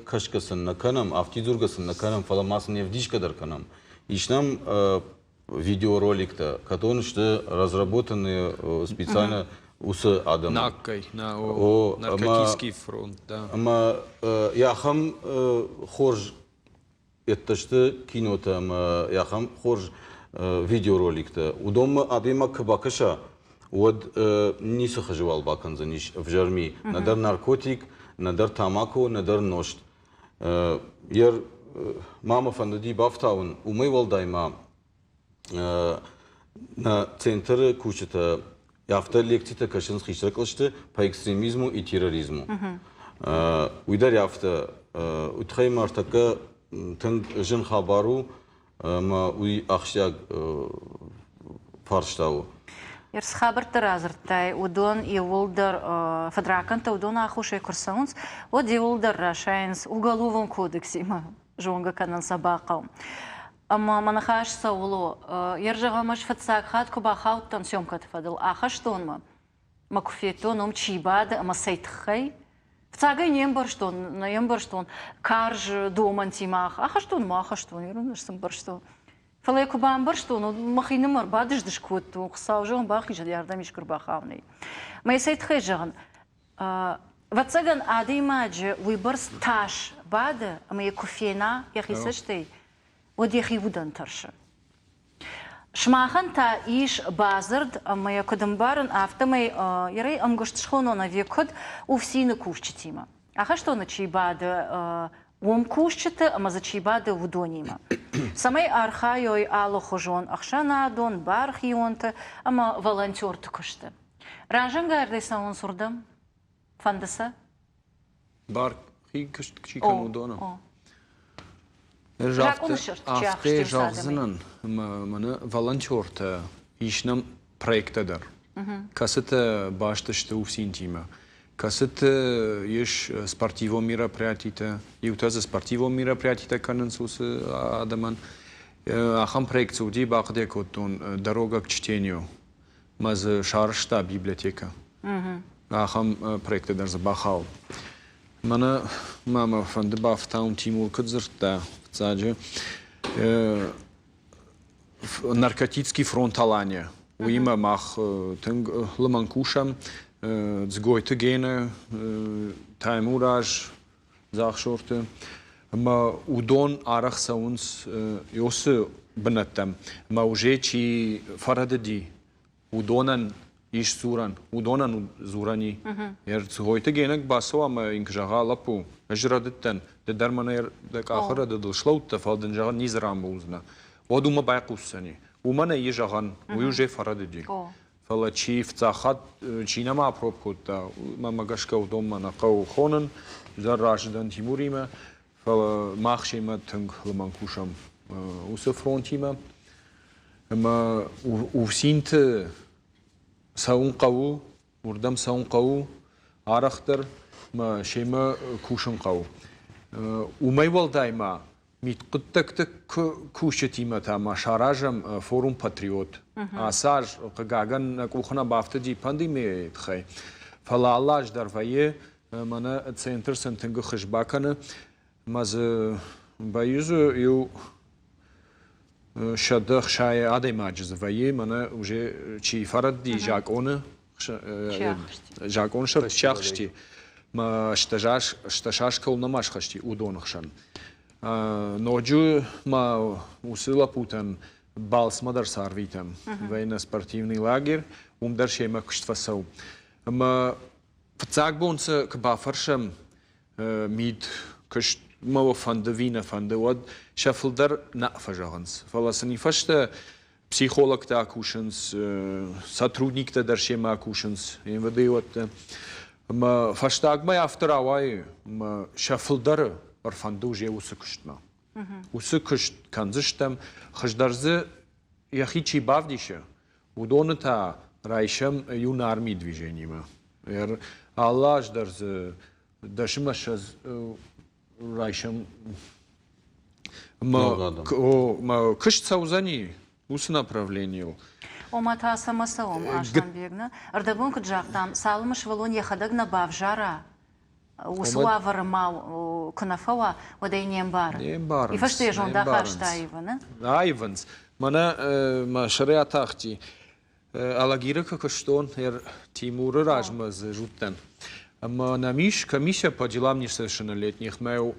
кӕсгӕ сын нӕ кӕнӕм, афтид дзургӕ сын нӕ кӕнӕм, фӕлӕ ма сын ӕвдисгӕ дӕр кӕнӕм. Ис нӕм видеороликтӕ, которые сты разработаны специально уыцы адӕмӕн. Наккӕй, на, о, наркотический фронт, да. Ӕмӕ ахӕм хорз еттӕ сты кинотӕ ӕмӕ ахӕм хорз видеороликтӕ. Уыдонмӕ адӕймаг куы бакӕса, уӕд ницы хуызы уал бакӕндзӕнис ӕвзӕр ми. Нӕдӕр наркотик, нӕдӕр тамако, нӕдӕр нозт. Йе ма мӕ фӕндыди бафтауын, уымӕй уӕлдай ма нӕ центры кусджытӕ афтӕ лекцитӕ кӕсынц хистӕр кълӕсты по экстремизму и терроризму. Уый дӕр афтӕ, уый тыххӕй ма ӕртӕккӕ тынг зын хабар у, ӕмӕ уый ахсджиаг фарста у. Цы хабӕрттӕ радзырдтай, уыдон иууылдӕр фыдракӕндтӕ уыдон аххосӕй куы рцӕуынц, уӕд иууылдӕр расайынц уголовон кодексимӕ зонгӕ кӕнын сӕ бахъӕуы. Ӕмӕ мӕ ныхас цӕуыл у? Йе рзӕгъӕм ӕз фыццаг хатт куы бахаудтӕн съемкӕты фӕдыл ахӕстонмӕ, мӕ куы федтон, уым чи бады ӕмӕ цӕй тыххӕй, Фыццагӕй не мбӕрстон, нӕ ӕмбӕрстон карз домӕнтимӕ ахӕстон ма ахӕстон, ирон ӕз цы мбӕрстон. Фӕлӕ йӕ куы бамбӕрстон, уӕд мӕхинымӕр бадыздыз кодтон, Хуыцау зӕгъын, бахизӕд, ардӕм искуы ӕрбахауынӕй. Мӕ цӕй тыххӕй зӕгъын, ӕвӕццӕгӕн, адӕймаджы уыйбӕрц тас бады, ӕмӕ йӕ куы фена йӕхи цӕстӕй, уӕд йӕхи удӕн тӕрсы. Сымахӕн та ис бадзырд, ӕмӕ йӕ куыд ӕмбарын, афтӕмӕй ерӕй ӕмгуыст схонон ӕви куыд, УФСИН-ы кусджытимӕ. Ахӕстоны чи бады, уым кусджыты ӕмӕ дзы чи бады, уыдонимӕ. Цӕмӕй архайой алыхуызон ӕхсӕнадон, бархионты ӕмӕ волонтерты куысты. Разӕнгардӕй цӕуынц уырдӕм? Фӕнды сӕ? Бархи куыст чи кӕны, уыдоны. Ӕз афтӕ зӕгъдзынӕн, ӕмӕ мӕнӕ волонтертӕ ис нӕм проекттӕ дӕр, кӕцытӕ баст сты УФСИН-тимӕ, кӕцыты ис спортивон мероприятитӕ, иутӕ дзы спортивон мероприятитӕ кӕнынц уыцы адӕмӕн. Ахӕм проект цы уыди, бахъуыды кодтон «Дорога к чтению». Мӕ дзы сарӕзта библиотекӕ. Ахӕм проекты дӕр дзы бахауд. Мӕнӕ ма мӕ фӕнды бафтауын, Тимур куыд дзырдта фыццаджы, наркотический фронт Алания. Уыимӕ мах тынг лымӕн кусӕм. Дзгойты Гена, Таймураз, Дзахсорты. Ӕмӕ уыдон арӕх цӕуынц уыцы бынӕттӕм. Ӕмӕ уже чи фӕрӕдыди, уыдонӕн ис дзурӕн, уыдонӕн дзурӕн и. Цгъойты Генӕг бацӕуа ӕмӕ йын куы зӕгъа, лӕппу, ӕз рӕдыдтӕн, ды дӕр мӕнӕ дӕ къахы рӕдыдыл слӕудтӕ, фӕлӕ дын зӕгъын ницы рамбулдзынӕ. Уӕд уымӕ байхъусдзӕни. Уымӕн ӕй зӕгъӕн, уый уже фӕрӕдыди. Фӕлӕ чи фыццаг чи нӕма апроб кодта, мӕнмӕ гӕсгӕ уыдонмӕ нӕ хъӕуы хонын. Дӕр разы дӕн Тимуримӕ, фӕлӕ мах семӕ тынг лымӕн кусӕм уыцы фронтимӕ. Ӕмӕ УФСИН-ты цӕуын хъӕуы, уырдӕм цӕуын хъӕуы арӕхдӕр мӕ семӕ кусын хъӕуы. Уымӕй уӕлдай ма мидхъуыддӕгты кусджытимӕ та ма саразӕм форум «Патриот». Ацы аз, хъыгагӕн, нӕ къухы нӕ бафтыди пандемийӕйы тыххӕй, фӕлӕ алы аз дӕр вӕййы, мӕнӕ центр сын тынг ӕххуыс бакӕны, ӕмӕ дзы вӕййы дзы иу 160 адӕймаджы дзы вӕййы, мӕнӕ уже чи фӕрӕдди закъоны закъон сӕр чи ахызти, мӕ стӕсас кӕуыл нӕма схызти, уыдоны хсӕн. Ноджы ма уыцы лӕппутӕн балцмӕ дӕр сӕрвитӕм. Военно-спортивный лагерь, уым дӕр семӕ куыст фӕцӕуы. Ӕмӕ фыццаг бон сӕ куы бафӕрсӕм, мид куыст мӕ фӕнды ӕви нӕ фӕнды, уӕд сӕ фылдӕр нӕ фӕзӕгъынц. Фӕлӕ сын и фӕстӕ психологтӕ кусынц, сотрудниктӕ дӕр семӕ кусынц, МВД-иуӕттӕ. Ӕмӕ фӕстагмӕ афтӕ рауайы, ӕмӕ сӕ фылдӕры ӕрфӕнды уже уыцы куыстмӕ. Уыцы куыст кӕндзыстӕм, хуыздӕр дзы йӕхи чи бавдисы, уыдоны та райсӕм юнармийы движениимӕ. Алы аз дӕр дзы 10-20 райсӕм мӕ куыст цӕудзӕни уыцы направленийыл. Ома та цӕмӕ цӕуӕм, Асланбег, нӕ? Ӕрдӕбон куыд загътам, цалынмӕ сывӕллон йӕхӕдӕг нӕ бавзара, уыцы уавӕры ма куы нӕ фӕуа, уӕд ӕй не мбары. Не мбарынц. И фӕстӕ йӕ зондахаст аивы, нӕ? Аивынц. Мӕнӕ мӕ сӕрӕй атахти. Алагиры куы куыстон, Тимуры размӕ дзы зудтӕн. Ӕмӕ нӕм ис комиссия по делам несовершеннолетних, мӕ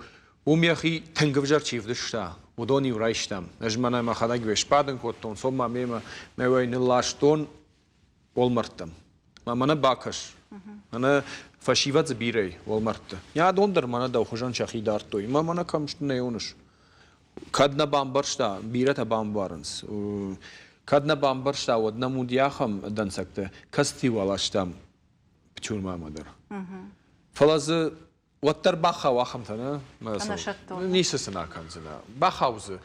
уым йӕхи тынг ӕвзӕр чи вдыста, уыдон-иу райстам. Ӕз мӕнӕ мӕхӕдӕг уе сбадын кодтон, цом ма мемӕ, мӕ уӕй нылластон уӕлмӕрдтӕм. Мӕ мӕнӕ бакӕс, мӕнӕ фӕсивӕд дзы бирӕ и уӕлмӕрдты. Йӕ адон дӕр мӕнӕ дӕу хуызӕн сӕхи дардтой. Мӕ мӕнӕ кӕм сты, нӕ уыныс? Кӕд нӕ бамбӕрста, бирӕтӕ бамбарынц. Кӕд нӕ бамбӕрста, уӕд нӕм уыди ахӕм дӕнцӕгтӕ, кӕцыты-иу аластам тюрьмӕмӕ дӕр. Фӕлӕ дзы уӕддӕр бахау ахӕмтӕ, нӕ? Ницы сын акӕндзынӕ. Бахау дзы.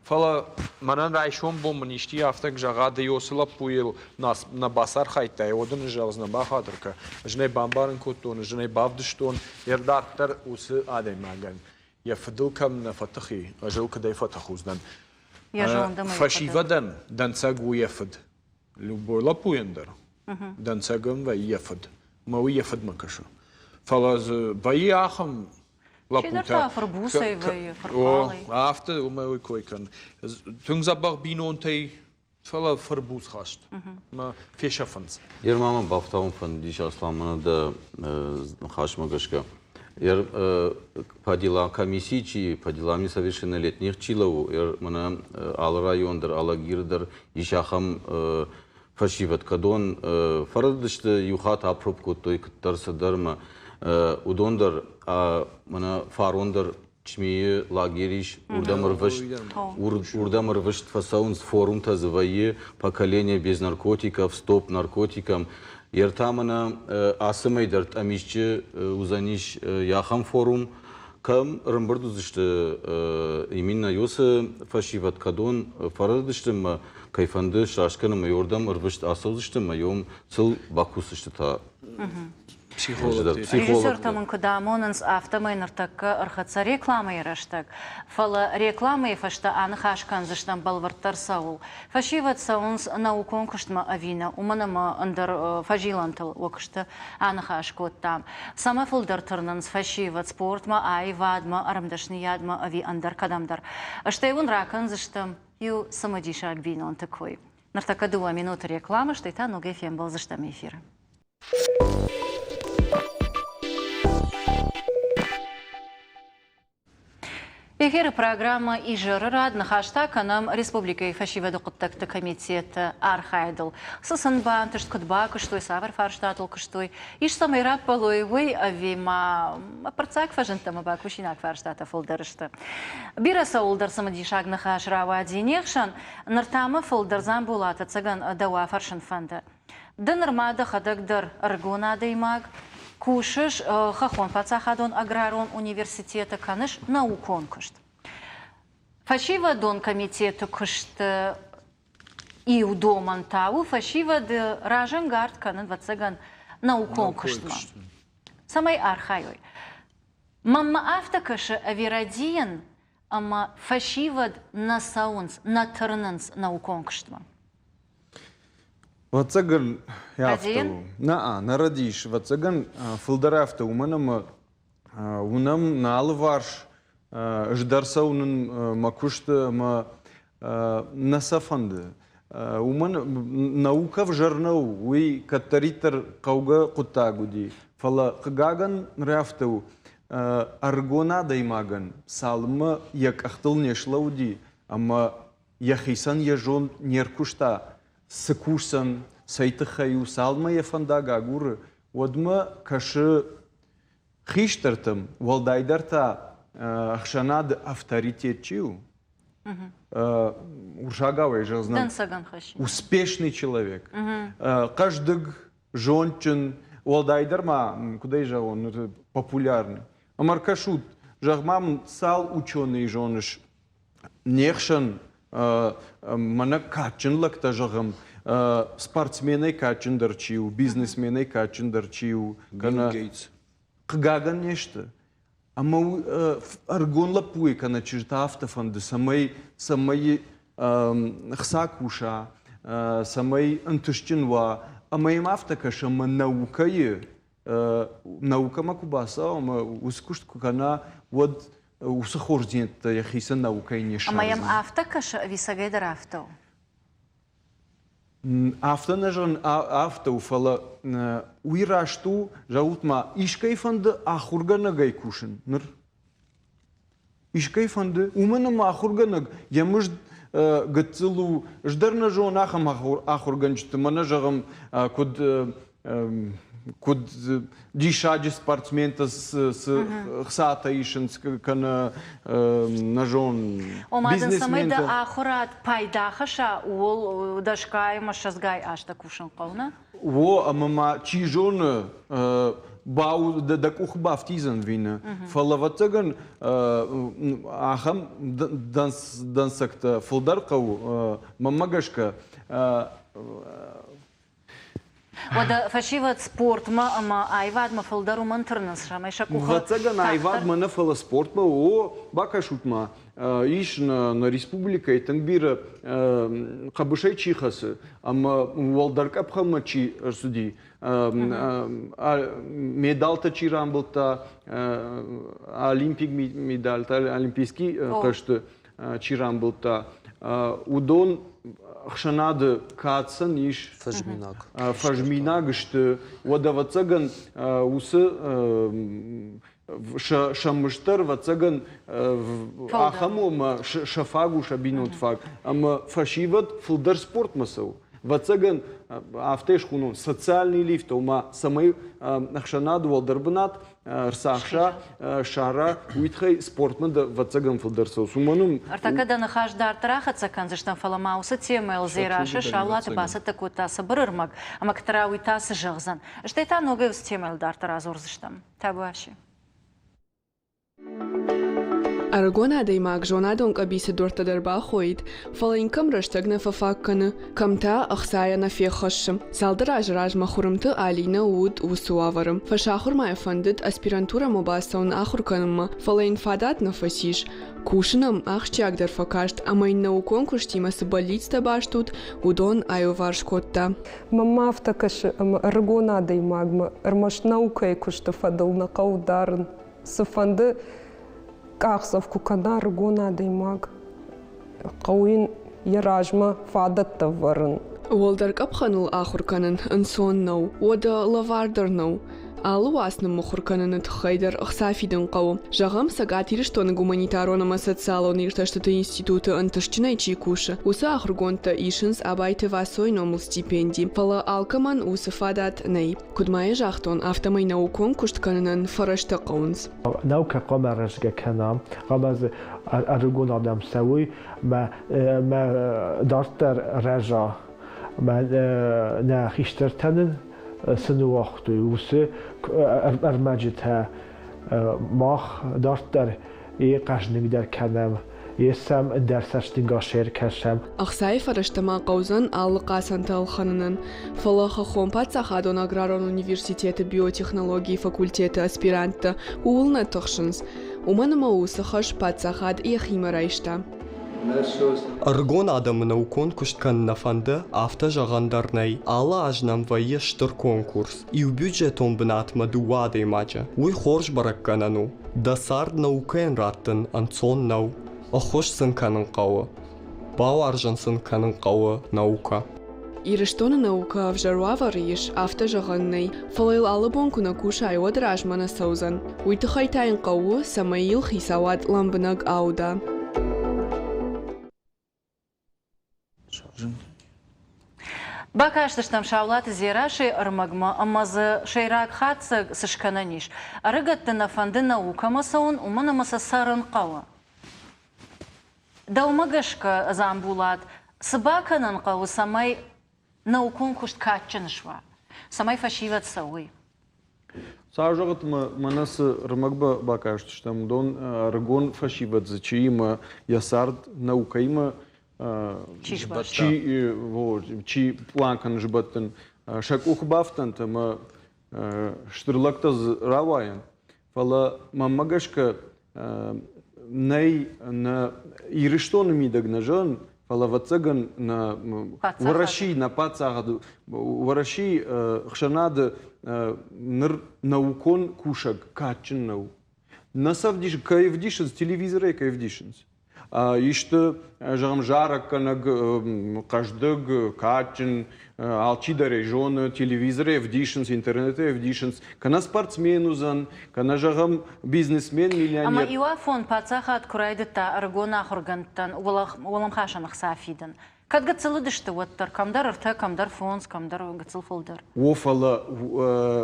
Фӕлӕ мӕнӕн райсом бон мын исти афтӕ зӕгъа, ды уыцы лӕппуйыл нӕ бацархайдтай, уӕд ын зӕгъдзынӕ, бахатыр кӕ. Ӕз ын ӕй бамбарын кодтон, ӕз ын ӕй бавдыстон, йе рдарддӕр уыцы адӕймагӕн йӕ фыдыл кӕм нӕ фӕтых и, ӕз ыл куыдӕй фӕтых уыдзынӕн. Фӕсивӕдӕн дӕнцӕг у йӕ фыд. Любой лӕппуйӕн дӕр дӕнцӕгӕн вӕййы йӕ фыд. Мӕ уый йӕ фыдмӕ кӕсы. Фӕлӕ дзы вӕййы ахӕм лӕппутӕ. Чидӕр та фырбуцӕй вӕййы, фырхъалӕй. Афтӕ уымӕй уый кой кӕн. Тынг дзӕбӕх бинонтӕй фӕлӕ фырбуцхаст мӕ фесӕфынц. Ер ма мӕ бафтауын фӕндис, Аслан, мӕнӕ дӕ ныхасмӕ гӕсгӕ. Ер по делам комиссии чи, по делам несовершеннолетних чи лӕууы, ер мӕнӕ алы район дӕр, Алагиры дӕр ис ахӕм фӕсивӕд, кӕдон фӕрӕдыдысты, иу хатт апроб кодтой куыддӕр цыдӕр мӕ уыдон дӕр мӕнӕ фарон дӕр Чмийы лагерь ис, уырдӕм ӕрвыст, уырдӕм ӕрвыст фӕцӕуынц, форумтӕ дзы вӕййы, поколение без наркотиков, стоп наркотикам. Йе ртӕ мӕнӕ ацы мӕй дӕр Тъамисчы уыдзӕнис ахӕм форум, кӕм ӕрӕмбырд уыдзысты именно уыцы фӕсивӕд, кӕдон фӕрӕдыдысты ӕмӕ кӕй фӕнды сраст кӕнын ӕмӕ уырдӕм ӕрвыст ацӕудзысты ӕмӕ йом сыл бакусдзысты та. Психологтӕ. Режиссертӕ мын куыд амонынц, афтӕмӕй ныртӕккӕ ӕрхӕццӕ рекламӕйы рӕстӕг, фӕлӕ рекламӕйы фӕстӕ аныхас кӕндзыстӕм бӕлвырддӕр цӕуыл. Фӕсивӕд цӕуынц наукон куыстмӕ ӕви нӕ, уымӕн ӕмӕ ӕндӕр фӕзилӕнтыл уӕ куысты аныхас кодтам. Цӕмӕ фылдӕр тырнынц фӕсивӕд спортмӕ, аивадмӕ, ӕрмдӕсныйадмӕ ӕви ӕндӕр кӕдӕмдӕр. Стӕй уын ракӕндзыстӕм иу цымыдисаг бинонты кой. Ныртӕккӕ дыууӕ минуты рекламӕ, стӕй та ногӕй фембӕлдзыстӕм эфиры. Эфиры программӕ «Изӕры рад» ныхас та кӕнӕм республикӕйы фӕсивӕды хъуыддӕгты комитеты архайдыл. Цы сын бантыст, куыд бакуыстой, цавӕр фарстатыл куыстой, ис цӕмӕй раппӕлой, уый ӕви ма ӕппӕрццаг фӕзындтӕ ӕмӕ бакусинаг фарстатӕ фылдӕр сты. Бирӕ цӕуылдӕр цымыдисаг ныхас рауади не хсӕн, ныр та мӕ фылдӕр Дзамболат ӕцӕгӕн дӕу афӕрсын фӕнды. Ды нырма дӕхӕдӕг дӕр ӕрыгон адӕймаг, кусыс Хӕххон паддзахадон аграрон университеты, кӕныс наукон куыст. Фӕсивӕдон комитеты куысты иу домӕн та у фӕсивӕды разӕнгард кӕнын, ӕвӕццӕгӕн, наукон куыстмӕ, цӕмӕй архайой. Мӕнмӕ афтӕ кӕсы, ӕви рӕдийын ӕмӕ фӕсивӕд нӕ цӕуынц, нӕ тырнынц наукон куыстмӕ? Ӕвӕццӕгӕн, афтӕ у. Нӕ, нӕ рӕдийыс. Ӕвӕццӕгӕн, фылдӕр афтӕ, уымӕн ӕмӕ уынӕм нӕ алыварс, ӕз дӕр сӕ уынын мӕ куысты ӕмӕ нӕ сӕ фӕнды. Уымӕн наукӕ ӕвзӕр нӕу, уый кӕддӕриддӕр хъӕугӕ хъуыддаг уыди. Фӕлӕ, хъыгагӕн, ныр афтӕ у, ӕрыгон адӕймагӕн цалынмӕ йӕ къӕхтыл не слӕууыди ӕмӕ йӕхицӕн йӕ зонд не ркуыста, цы кусдзӕн, цӕй тыххӕй у, цалынмӕ йӕ фӕндаг агуры, уӕдмӕ кӕсы хистӕртӕм, уӕлдайдӕр та ӕхсӕнады авторитет чи у, урсагауӕй зӕгъдзынӕн, успешный человек, хъӕздыг, зондджын, уӕлдайдӕр ма, куыд ӕй зӕгъон, популярный. Ӕмӕ ӕркӕсут, зӕгъ-ма мын, цал ученый зоныс не хсӕн мӕнӕ кадджын лӕгтӕ зӕгъӕм, спортсменӕй кадджындӕр чи у, бизнесменӕй кадджындӕр чи у, кӕнӕ хъыгагӕн не сты. Ӕмӕ ӕрыгон лӕппуйы кӕнӕ чызджы та афтӕ фӕнды, цӕмӕй цӕмӕй хца куса, цӕмӕй ӕнтыстджын уа, ӕмӕ йӕм афтӕ кӕсы, ӕмӕ наукӕйы наукӕмӕ куы бацӕуа ӕмӕ уыцы куыст куы кӕна, уӕд уыцы хорздзинӕдтӕ йӕхицӕн наукӕйы не ссардзӕн. Ӕмӕ йӕм афтӕ кӕсы ӕви цӕгӕйдӕр афтӕ у? Афтӕ нӕ зӕгъын, афтӕ у, фӕлӕ уый раст у, зӕгъут ма, искӕй фӕнды ахуыргӕнӕгӕй кусын ныр? Искӕй фӕнды, уымӕн ӕмӕ ахуыргӕнӕг йӕ мызд гыццыл у, ӕз дӕр нӕ зонын ахӕм ахуыргӕнджыты, мӕнӕ зӕгъӕм, куыд куыд диссаджы спортсментӕ цы хцатӕ исынц кӕнӕ нӕ зон Ома дын цӕмӕй дӕ ахуырад пайда хӕсса, ууыл дӕсгай ӕмӕ ссӕдзгай азтӕ кусын хъӕуы, нӕ? О, ӕмӕ ма чи зоны, дӕ къухы бафтидзӕн вины. Фӕлӕ, ӕвӕццӕгӕн, ахӕм дӕнцӕгтӕ фылдӕр хъӕуы, мӕнмӕ гӕсгӕ. Уӕдӕ фӕсивӕд спортмӕ ӕмӕ аивадмӕ фылдӕр уымӕн тырнынц, цӕмӕй сӕ къухы Ӕвӕццӕгӕн, аивадмӕ нӕ, фӕлӕ спортмӕ, о, бакӕсут-ма, ис нӕ республикӕйы тынг бирӕ хъӕбысӕй чи хӕцы ӕмӕ уӕлдӕр къӕпхӕнмӕ чи ӕрцыди, медалтӕ чи рамбылдта, олимпийаг медальтӕ, олимпийский хъӕзты чи рамбылдта, уыдон ӕхсӕнады кад сын ис. Фӕзминаг. Фӕзминаг сты. Уӕд, ӕвӕццӕгӕн, уыцы сӕ мызд дӕр, ӕвӕццӕгӕн, ахӕм у ӕмӕ сӕ фаг у, сӕ бинонты фаг. Ӕмӕ фӕсивӕд фылдӕр спортмӕ цӕуы. Ӕвӕццӕгӕн, афтӕ схонон, социальный лифт, ома цӕмӕй ӕхсӕнады уӕлдӕр бынат ӕрцахса, сара, уый тыххӕй спортмӕ дӕ ӕвӕццӕгӕн фылдӕр цӕуы. Уымӕн ӕм Ӕртӕккӕ дӕ ныхас дарддӕр ахӕццӕ кӕндзыстӕм, фӕлӕ ма уыцы темӕйыл Дзерассӕ Саулаты бацӕттӕ кодта цыбыр ӕрмӕг, ӕмӕ кӕддӕра уый та цы зӕгъдзӕн. Стӕй та ногӕй уыцы темӕйыл дарддӕр адзурдзыстӕм. Табуафси. Ӕрыгон адӕймаг зонадон къӕбицы дуӕрттӕ дӕр бахоид, фӕлӕ йын кӕм рӕстӕг нӕ фӕфаг кӕны, кӕм та ӕхцайӕ нӕ феххӕссы. Цалдӕр азы размӕ Хуырымты Алинӕ уыд уыцы уавӕры. Фӕсахуырмӕ йӕ фӕндыд аспирантурӕмӕ бацӕуын ахуыр кӕнынмӕ, фӕлӕ йын фадат нӕ фӕцис. Кусын ӕм ахсджиагдӕр фӕкаст ӕмӕ йын наукон куыстимӕ цы бӕллицтӕ баст уыд, уыдон аиуварс кодта. Мӕнмӕ афтӕ кӕсы, ӕмӕ ӕрыгон адӕймагмӕ ӕрмӕст наукӕйы куысты фӕдыл нӕ хъӕуы дарын. Цыфӕнды къахдзӕф куы кӕна ӕрыгон адӕймаг, хъӕуы йын йӕ размӕ фадӕттӕ вӕрын. Уӕлдӕр къӕпхӕныл ахуыр кӕнын ӕнцон нӕу, уӕдӕ лӕвар дӕр нӕу. Алы уац ныммыхуыр кӕныны тыххӕй дӕр ӕхца фидын хъӕуы. Зӕгъӕм, Цӕгат Ирыстоны гуманитарон ӕмӕ социалон иртӕстыты институты ӕнтыстджынӕй чи кусы, уыцы ахуыргондтӕ исынц Абайты Васойы номыл стипенди, фӕлӕ алкӕмӕн уыцы фадат нӕй. Куыд ма йӕ загътон, афтӕмӕй наукон куыст кӕнынӕн фӕрӕзтӕ хъӕуынц. Наукӕ хъуамӕ рӕзгӕ кӕна, хъуамӕ дзы ӕрыгон адӕм цӕуой мӕ дарддӕр рӕза. Мӕ нӕ хистӕртӕ нын цы ныууагътой, уыцы ӕрмӕджытӕ мах дарддӕр йе хъӕзныгдӕр кӕнӕм, йе сӕм ӕндӕр цӕстӕнгас ӕркӕсӕм. Ӕхцайы фӕрӕзтӕ ма хъӕудзӕн алы хъацӕнтӕ ӕлхӕнынӕн, фӕлӕ Хӕххон паддзахадон аграрон университеты биотехнологийы факультеты аспиранттӕ ууыл нӕ тыхсынц, уымӕн ӕмӕ уыцы хӕс паддзахад йӕхимӕ райста. Ӕрыгон адӕмы наукон куыст кӕнын нӕ фӕнды, афтӕ зӕгъӕн дӕр нӕй. Алы аз нӕм вӕййы стыр конкурс. Иу бюджетон бынатмӕ дыууӕ адӕймаджы. Уый хорз бӕрӕггӕнӕн у. Дӕ цард наукӕйӕн раттын ӕнцон нӕу. Ӕххуыс сын кӕнын хъӕуы. Бауарзын сын кӕнын хъӕуы наукӕ. Ирыстоны наукӕ ӕвзӕр уавӕры ис, афтӕ зӕгъӕн нӕй. Фӕлӕ йыл алы бон куы нӕ кусай, уӕд размӕ нӕ цӕудзӕн. Уый тыххӕй та йын хъӕуы, цӕмӕй йыл хицауад лӕмбынӕг ауда. Бакастыстӕм Саулаты Дзерасӕйы ӕрмӕгмӕ ӕмӕ дзы сӕйраг хатдзӕг цы скӕнӕн ис. Ӕрыгӕтты нӕ фӕнды наукӕмӕ цӕуын, уымӕн ӕмӕ сӕ цӕрын хъӕуы. Дӕумӕ гӕсгӕ, Дзамбулат, цы бакӕнын хъӕуы, цӕмӕй наукон куыст кадджын суа, цӕмӕй фӕсивӕд цӕуой? Цау зӕгъут, мӕнӕ цы рмӕг бакастыстӕм, уыдон ӕрыгон фӕсивӕд дзы чиимӕ йӕ цард наукӕимӕ чи, чи план кӕны сбӕттын, сӕ къухы бафтӕнт ӕмӕ стыр лӕгтӕ дзы рауайӕнт. Фӕлӕ мӕнмӕ гӕсгӕ нӕй нӕ Ирыстоны мидӕг нӕ зӕгъын, фӕлӕ ӕвӕццӕгӕн нӕ Уӕрӕсейы, нӕ паддзахады, Уӕрӕсейы ӕхсӕнады ныр наукон кусӕг кадджын нӕу. Нӕ сӕ кӕй ӕвдисынц, телевизорӕй кӕй ӕвдисынц. Исты, зӕгъӕм, зарӕггӕнӕг, хъӕздыг, кадджын, алчидӕр ӕй зоны, телевизорӕй ӕвдисынц, интернетӕй ӕвдисынц, кӕнӕ спортсмен уыдзӕн, кӕнӕ, зӕгъӕм, бизнесмен, миллионер. Ӕмӕ иуафон паддзахад куы райдыдта ӕрыгон ахуыргӕндтӕн уӕлӕмхасӕн ӕхца фидын, кӕд гыццыл уыдысты, уӕддӕр кӕмдӕр ӕртӕ, кӕмдӕр фондз, кӕмдӕр гыццыл фылдӕр. О, фӕлӕ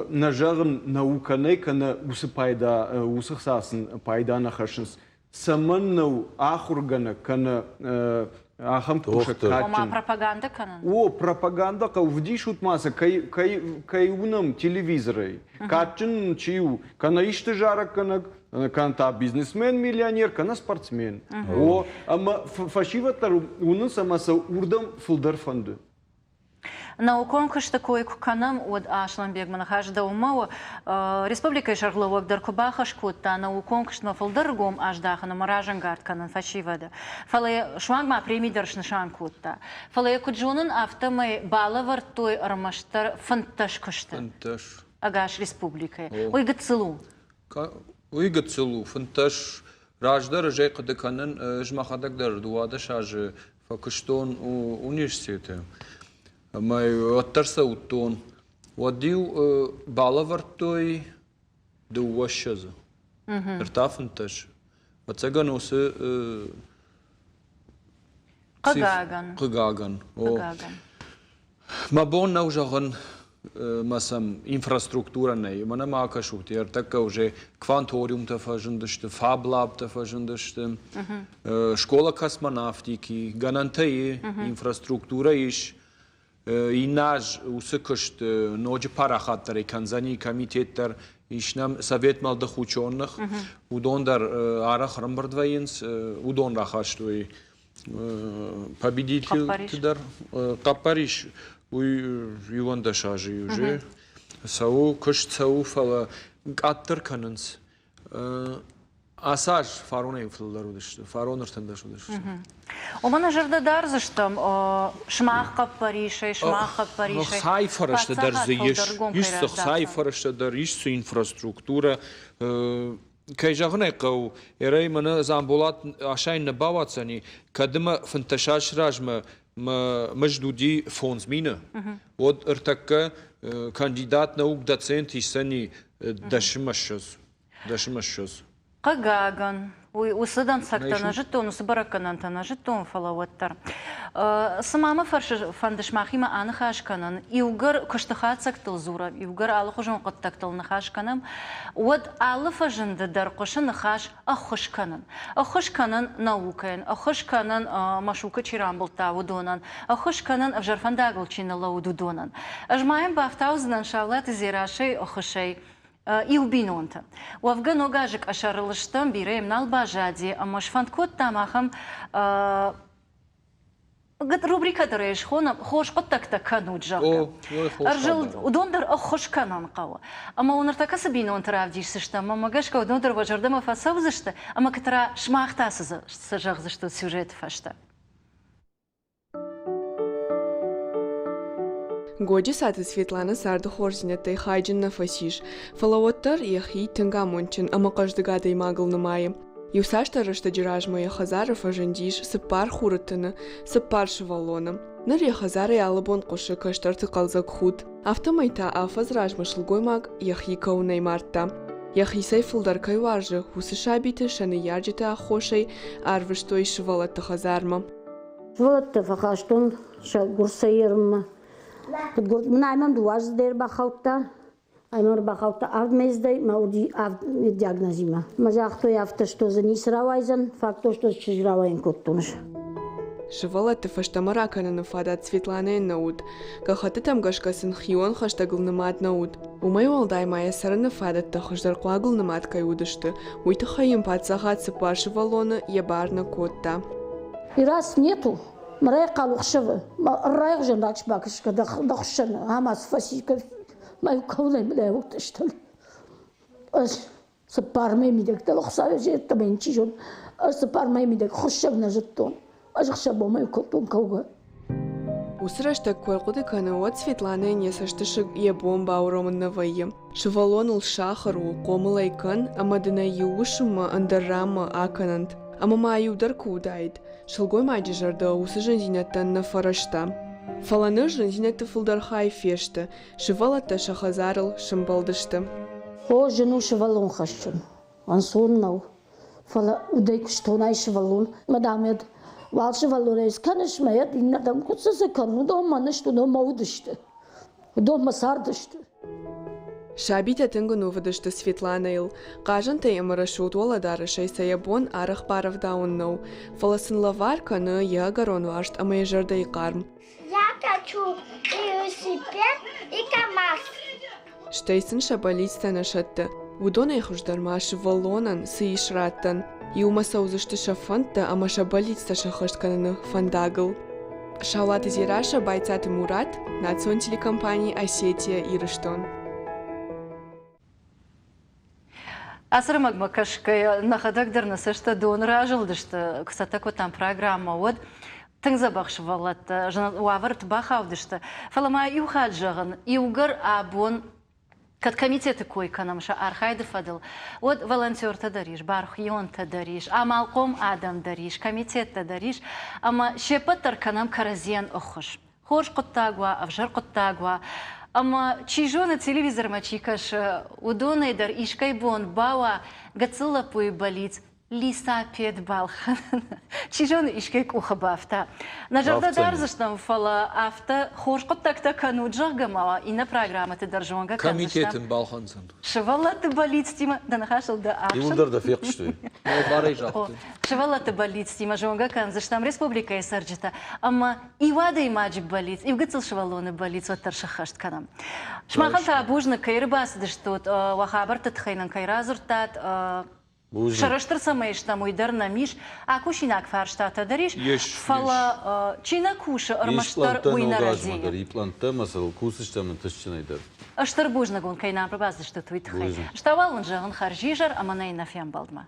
нӕ зӕгъын наукӕ нӕй, кӕнӕ уыцы пайда, уыцы хца сын пайда нӕ хӕссынц. Цӕмӕн нӕу ахуыргӕнӕг кӕнӕ ахӕм кусӕг кадджын? Ома пропагандӕ кӕнын? О, пропагандӕ хъӕуы. Вдисут ма сӕ, кӕй, кӕй, кӕй уынӕм телевизорӕй. Кадджын чи у, кӕнӕ исты зарӕггӕнӕг, кӕнӕ та бизнесмен, миллионер, кӕнӕ спортсмен. О, ӕмӕ фӕсивӕд дӕр уынынц ӕмӕ сӕ уырдӕм фылдӕр фӕнды. Наукон куысты кой куы кӕнӕм, уӕд Аслӕнбегмӕ ныхас дӕумӕ у. Республикӕйы сӕргълӕууӕг дӕр куы бахӕс кодта наукон куыстмӕ фылдӕр ргом аздахын ӕмӕ разӕнгард кӕнын фӕсивӕды. Фӕлӕ йӕ суанг ма преми дӕр снысан кодта. Фӕлӕ йӕ куыд зонын, афтӕмӕй балӕвӕрдтой ӕрмӕстдӕр 15 куысты. 15. Ӕгас республикӕйы. Уый гыццыл у. Уый гыццыл у. 15 Раздӕр ӕз ӕй хъуыды кӕнын, ӕз мӕхӕдӕг дӕр 12 азы фӕкуыстон университеты. Ӕмӕ уӕддӕр сӕ уыдтон. Уӕд-иу балӕвӕрдтой дыууӕссӕдзы. Ӕртӕ фынддӕс. Ӕвӕццӕгӕн, уыцы Хъыгагӕн. Хъыгагӕн. Хъыгагӕн. Мӕ бон нӕу зӕгъын, мӕ сӕм инфраструктурӕ нӕй. Мӕнӕ ма акӕсут, ӕртӕккӕ уже кванториумтӕ фӕзындысты, фаблабтӕ фӕзындысты, школа космонавтики, гӕнӕнтӕ и, инфраструктурӕ ис. Иннӕ аз уыцы куыст ноджы парахатдӕрӕй кӕндзӕни комитет дӕр, ис нӕм Совет молодых ученых, уыдон дӕр арӕх ӕрӕмбырд вӕййынц, уыдон рахастой победительты дӕр хъӕппӕрис уый 11 азы уже цӕуы куыст цӕуы фӕлӕ къаддӕр кӕнынц ацы аз фаронӕй фылдӕр уыдысты фарон 13 уыдысты Уымӕн зӕрдӕ дардзыстӕм сымах хъӕппӕрисӕй сымах хъӕппӕрисӕй хцайы фӕрӕзтӕ дӕр дзы ис ис дзы хцайы фӕрӕзтӕ дӕр ис дзы инфраструктурӕ Кӕй зӕгъын ӕй хъӕуы, эрӕй мӕнӕ Дзамболат асайын нӕ бауадздзӕни, кӕд ӕмӕ 15 азы размӕ мӕ мызд уыди 5000, уӕд ӕртӕккӕ Кандидат наук, доцент иссӕни дӕсмӕ ссӕдз. Дӕсмӕ ссӕдз. Хъыгагӕн, уый уыцы дӕнцӕгтӕ нӕ зыдтон, уыцы бӕрӕггӕнӕнтӕ нӕ зыдтон, фӕлӕ уӕддӕр. Цыма мӕ фӕрсы, фӕнды сымахимӕ аныхас кӕнын, иугӕр куысты хатдзӕгтыл дзурӕм, иугӕр алыхуызон хъуыддӕгтыл ныхас кӕнӕм, уӕд алы фӕзынды дӕр хъуысы ныхас ӕххуыс кӕнын. Ӕххуыс кӕнын наукӕйӕн, ӕххуыс кӕнын Машукы чи рамбылдта, уыдонӕн, ӕххуыс кӕнын ӕвзӕр фӕндагыл чи ныллӕууыд, уыдонӕн. Ӕз ма йӕм бафтаудзынӕн Саулаты Дзерассӕйы ӕххуысӕй иу бинонтӕ. Уӕвгӕ ног азы къӕсӕрыл стӕм, бирӕ йӕм нал баззади ӕмӕ сфӕнд кодтам ахӕм рубрикӕ дӕр ӕй схонӕм хорз хъуыддӕгтӕ кӕнут, зӕгъгӕ. Ӕрзылд, уыдон дӕр ӕххуыс кӕнын хъӕуы. Ӕмӕ уын ныртӕккӕ цы бинонты равдисдзыстӕм, мӕнмӕ гӕсгӕ уыдон дӕр уӕ зӕрдӕмӕ фӕцӕудзысты ӕмӕ кӕддӕра сымах та цы зӕгъдзыстут сюжеты фӕстӕ. Годжысаты Светланӕ царды хорздзинӕдтӕй хайджын нӕ фӕцис, фӕлӕ уӕддӕр йӕхи тынг амондджын ӕмӕ хъӕздыг адӕймагыл нымайы. Иуцасдӕр рӕстӕджы размӕ йӕ хӕдзары фӕзындис цыппар хуры тыны, цыппар сывӕллоны. Ныр йӕ хӕдзарӕй алыбон хъуысы кӕстӕрты хъӕлдзӕг худт, афтӕмӕй та афӕдз размӕ сылгоймаг йӕхи кӕуынӕй мардта. Йӕхицӕй фылдӕр кӕй уарзы, уыцы сабиты сӕ ныййарджыты аххосӕй ӕрвыстой сывӕллӕтты хӕдзармӕ. Сывӕллӕтты фӕхастон сӕ гуырцӕй ерынмӕ. Мын ай мӕм дыууӕаздзыдӕй ӕрбахаудта. Ай мӕм ӕрбахаудта авд мӕйдзыдӕй, мӕ уыди авд диагнозимӕ. Мӕ загътой, афтӕ что дзы ницы рауайдзӕн, факт что чызг рауайын кодтон. Сывӕллӕтты фӕстӕмӕ ракӕныны фадат Светланӕйӕн нӕ уыд. Гӕххӕттытӕм гӕсгӕ сын хион хӕстӕгыл нымад нӕ уыд. Уымӕй уӕлдай ма йӕ цӕрыны фадӕттӕ хуыздӕр хъуагыл нымад кӕй уыдысты, уый тыххӕй йын паддзахад цыппар сывӕллоны йӕ бар нӕ кодта. И раз нету, райхъал ӕхсӕвы, райгъуызӕн ракс-бакс дӕ хуыссӕны, ӕмӕ цы фӕци, мӕ кӕуынӕй млӕууыдыстӕн. Ӕз цыппар мӕйы мидӕг дӕр Хуыцауы зӕдтӕ мӕ чи зоны, ӕз цыппар мӕйы мидӕг хуыссӕг нӕ зыдтон. Ӕз ӕхсӕв-бонмӕ кодтон кӕугӕ. Уыцы рӕстӕг куы ӕрхъуыды кӕны, уӕд Светланӕйӕн йӕ цӕстысыг йӕ бон бауромын нӕ вӕййы. Сывӕллоныл сахуыр у, хъомыл ӕй кӕн, ӕмӕ дын ӕй иу уысммӕ ӕндӕр ранмӕ акӕнӕнт. Ӕмӕ ма иу дӕр куы уыдаид, сылгоймаджы зӕрдӕ уыцы зындзинӕдтӕн нӕ фӕрӕзта. Фӕлӕ ныр зындзинӕдты фылдӕр хай фесты, сывӕллӕттӕ сӕ хӕдзарыл сӕмбӕлдысты. О, зын у сывӕллон хӕссын. Ӕнцон нӕу. Фӕлӕ удӕй куыстонӕй сывӕллон, мадам, уал сывӕллонӕй скӕныс, мӕ иннӕрдӕм куыд цы кӕн, уыдон мӕ сты, уыдон мӕ уыдысты. Уыдон мӕ цардысты. Сабитӕ тынг ӕнувыд сты Светланӕйыл. Хъазӕнтӕй ӕмӕ рӕсугъд уӕлӕдарӕсӕй сӕ йӕ бон арӕх барӕвдауын нӕу, фӕлӕ сын лӕвар кӕны йӕ ӕгӕрон уарзт ӕмӕ йӕ зӕрдӕйы хъарм. Я хочу велосипед и КамАЗ. Стӕй сын сӕ бӕллицтӕ нӕ сӕтты. Уыдонӕй хуыздӕр ма сывӕллонӕн цы ис раттӕн? Иумӕ цӕудзысты сӕ фӕндтӕ ӕмӕ сӕ бӕллицтӕ сӕххӕст кӕныны фӕндагыл. Саулаты Дзерассӕ, Байцаты Мурат, национ телекомпани «Осетия-Ирыстон». Ацы рӕмӕгмӕ кӕсгӕйӕ, нӕхӕдӕг дӕр нӕ цӕстӕ доны разылдысты, куы цӕттӕ кодтам программӕ, уӕд тынг дзӕбӕх сывӕллӕттӕ зын уавӕрты бахаудысты. Фӕлӕ ма иу хатт зӕгъын, иугӕр абон кӕд комитеты кой кӕнӕм сӕ архайды фӕдыл, уӕд волонтертӕ дӕр ис, бархионтӕ дӕр ис, амалхъом адӕм дӕр ис, комитеттӕ дӕр ис, ӕмӕ се ппӕт дӕр кӕнӕм кӕрӕдзийӕн ӕххуыс. Хорз хъуыддаг уа, ӕвзӕр хъуыддаг уа, ӕмӕ чи зоны, телевизормӕ чи кӕсы, уыдонӕй дӕр искӕй бон бауа гыццыл лӕппуйы бӕллиц лисапед балхӕнын. Чи зоны, искӕй къухы бафта. Нӕ зӕрдӕ дардзыстӕм, фӕлӕ афтӕ хорз хъуыддӕгтӕ кӕнут, зӕгъгӕ ма иннӕ программӕты дӕр зонгӕ кӕндзыстӕм. Комитет ын балхӕндзӕн. Сывӕллӕтты бӕллицтимӕ дӕ ныхасыл дӕ ахсын. Иуылдӕр дӕ фехъуыстой. Барӕй загътой. Сывӕллӕтты бӕллицтимӕ зонгӕ кӕндзыстӕм республикӕйы цӕрджытӕ ӕмӕ иу адӕймаджы бӕллиц, иу гыццыл сывӕллоны бӕллиц уӕддӕр сӕххӕст кӕнӕм. Сымахӕн та бузныг, кӕй ӕрбацыдыстут, уӕ хабӕртты тыххӕй нын кӕй радзырдтат. Сӕрыстыр цӕмӕй стӕм, уый дӕр нӕм ис. Акусинаг фарстатӕ дӕр ис, фӕлӕ чи нӕ кусы, ӕрмӕстдӕр уый нӕ рӕдийы. И пълӕнттӕ ӕмӕ сыл кусдзыстӕм ӕнтыстджынӕй дӕр. Стыр бузныг уын, кӕй нӕм ӕрбацыдыстут, уый тыххӕй. Стӕй уал уын зӕгъын хӕрзизӕр ӕмӕ нӕ иннӕ фембӕлдмӕ.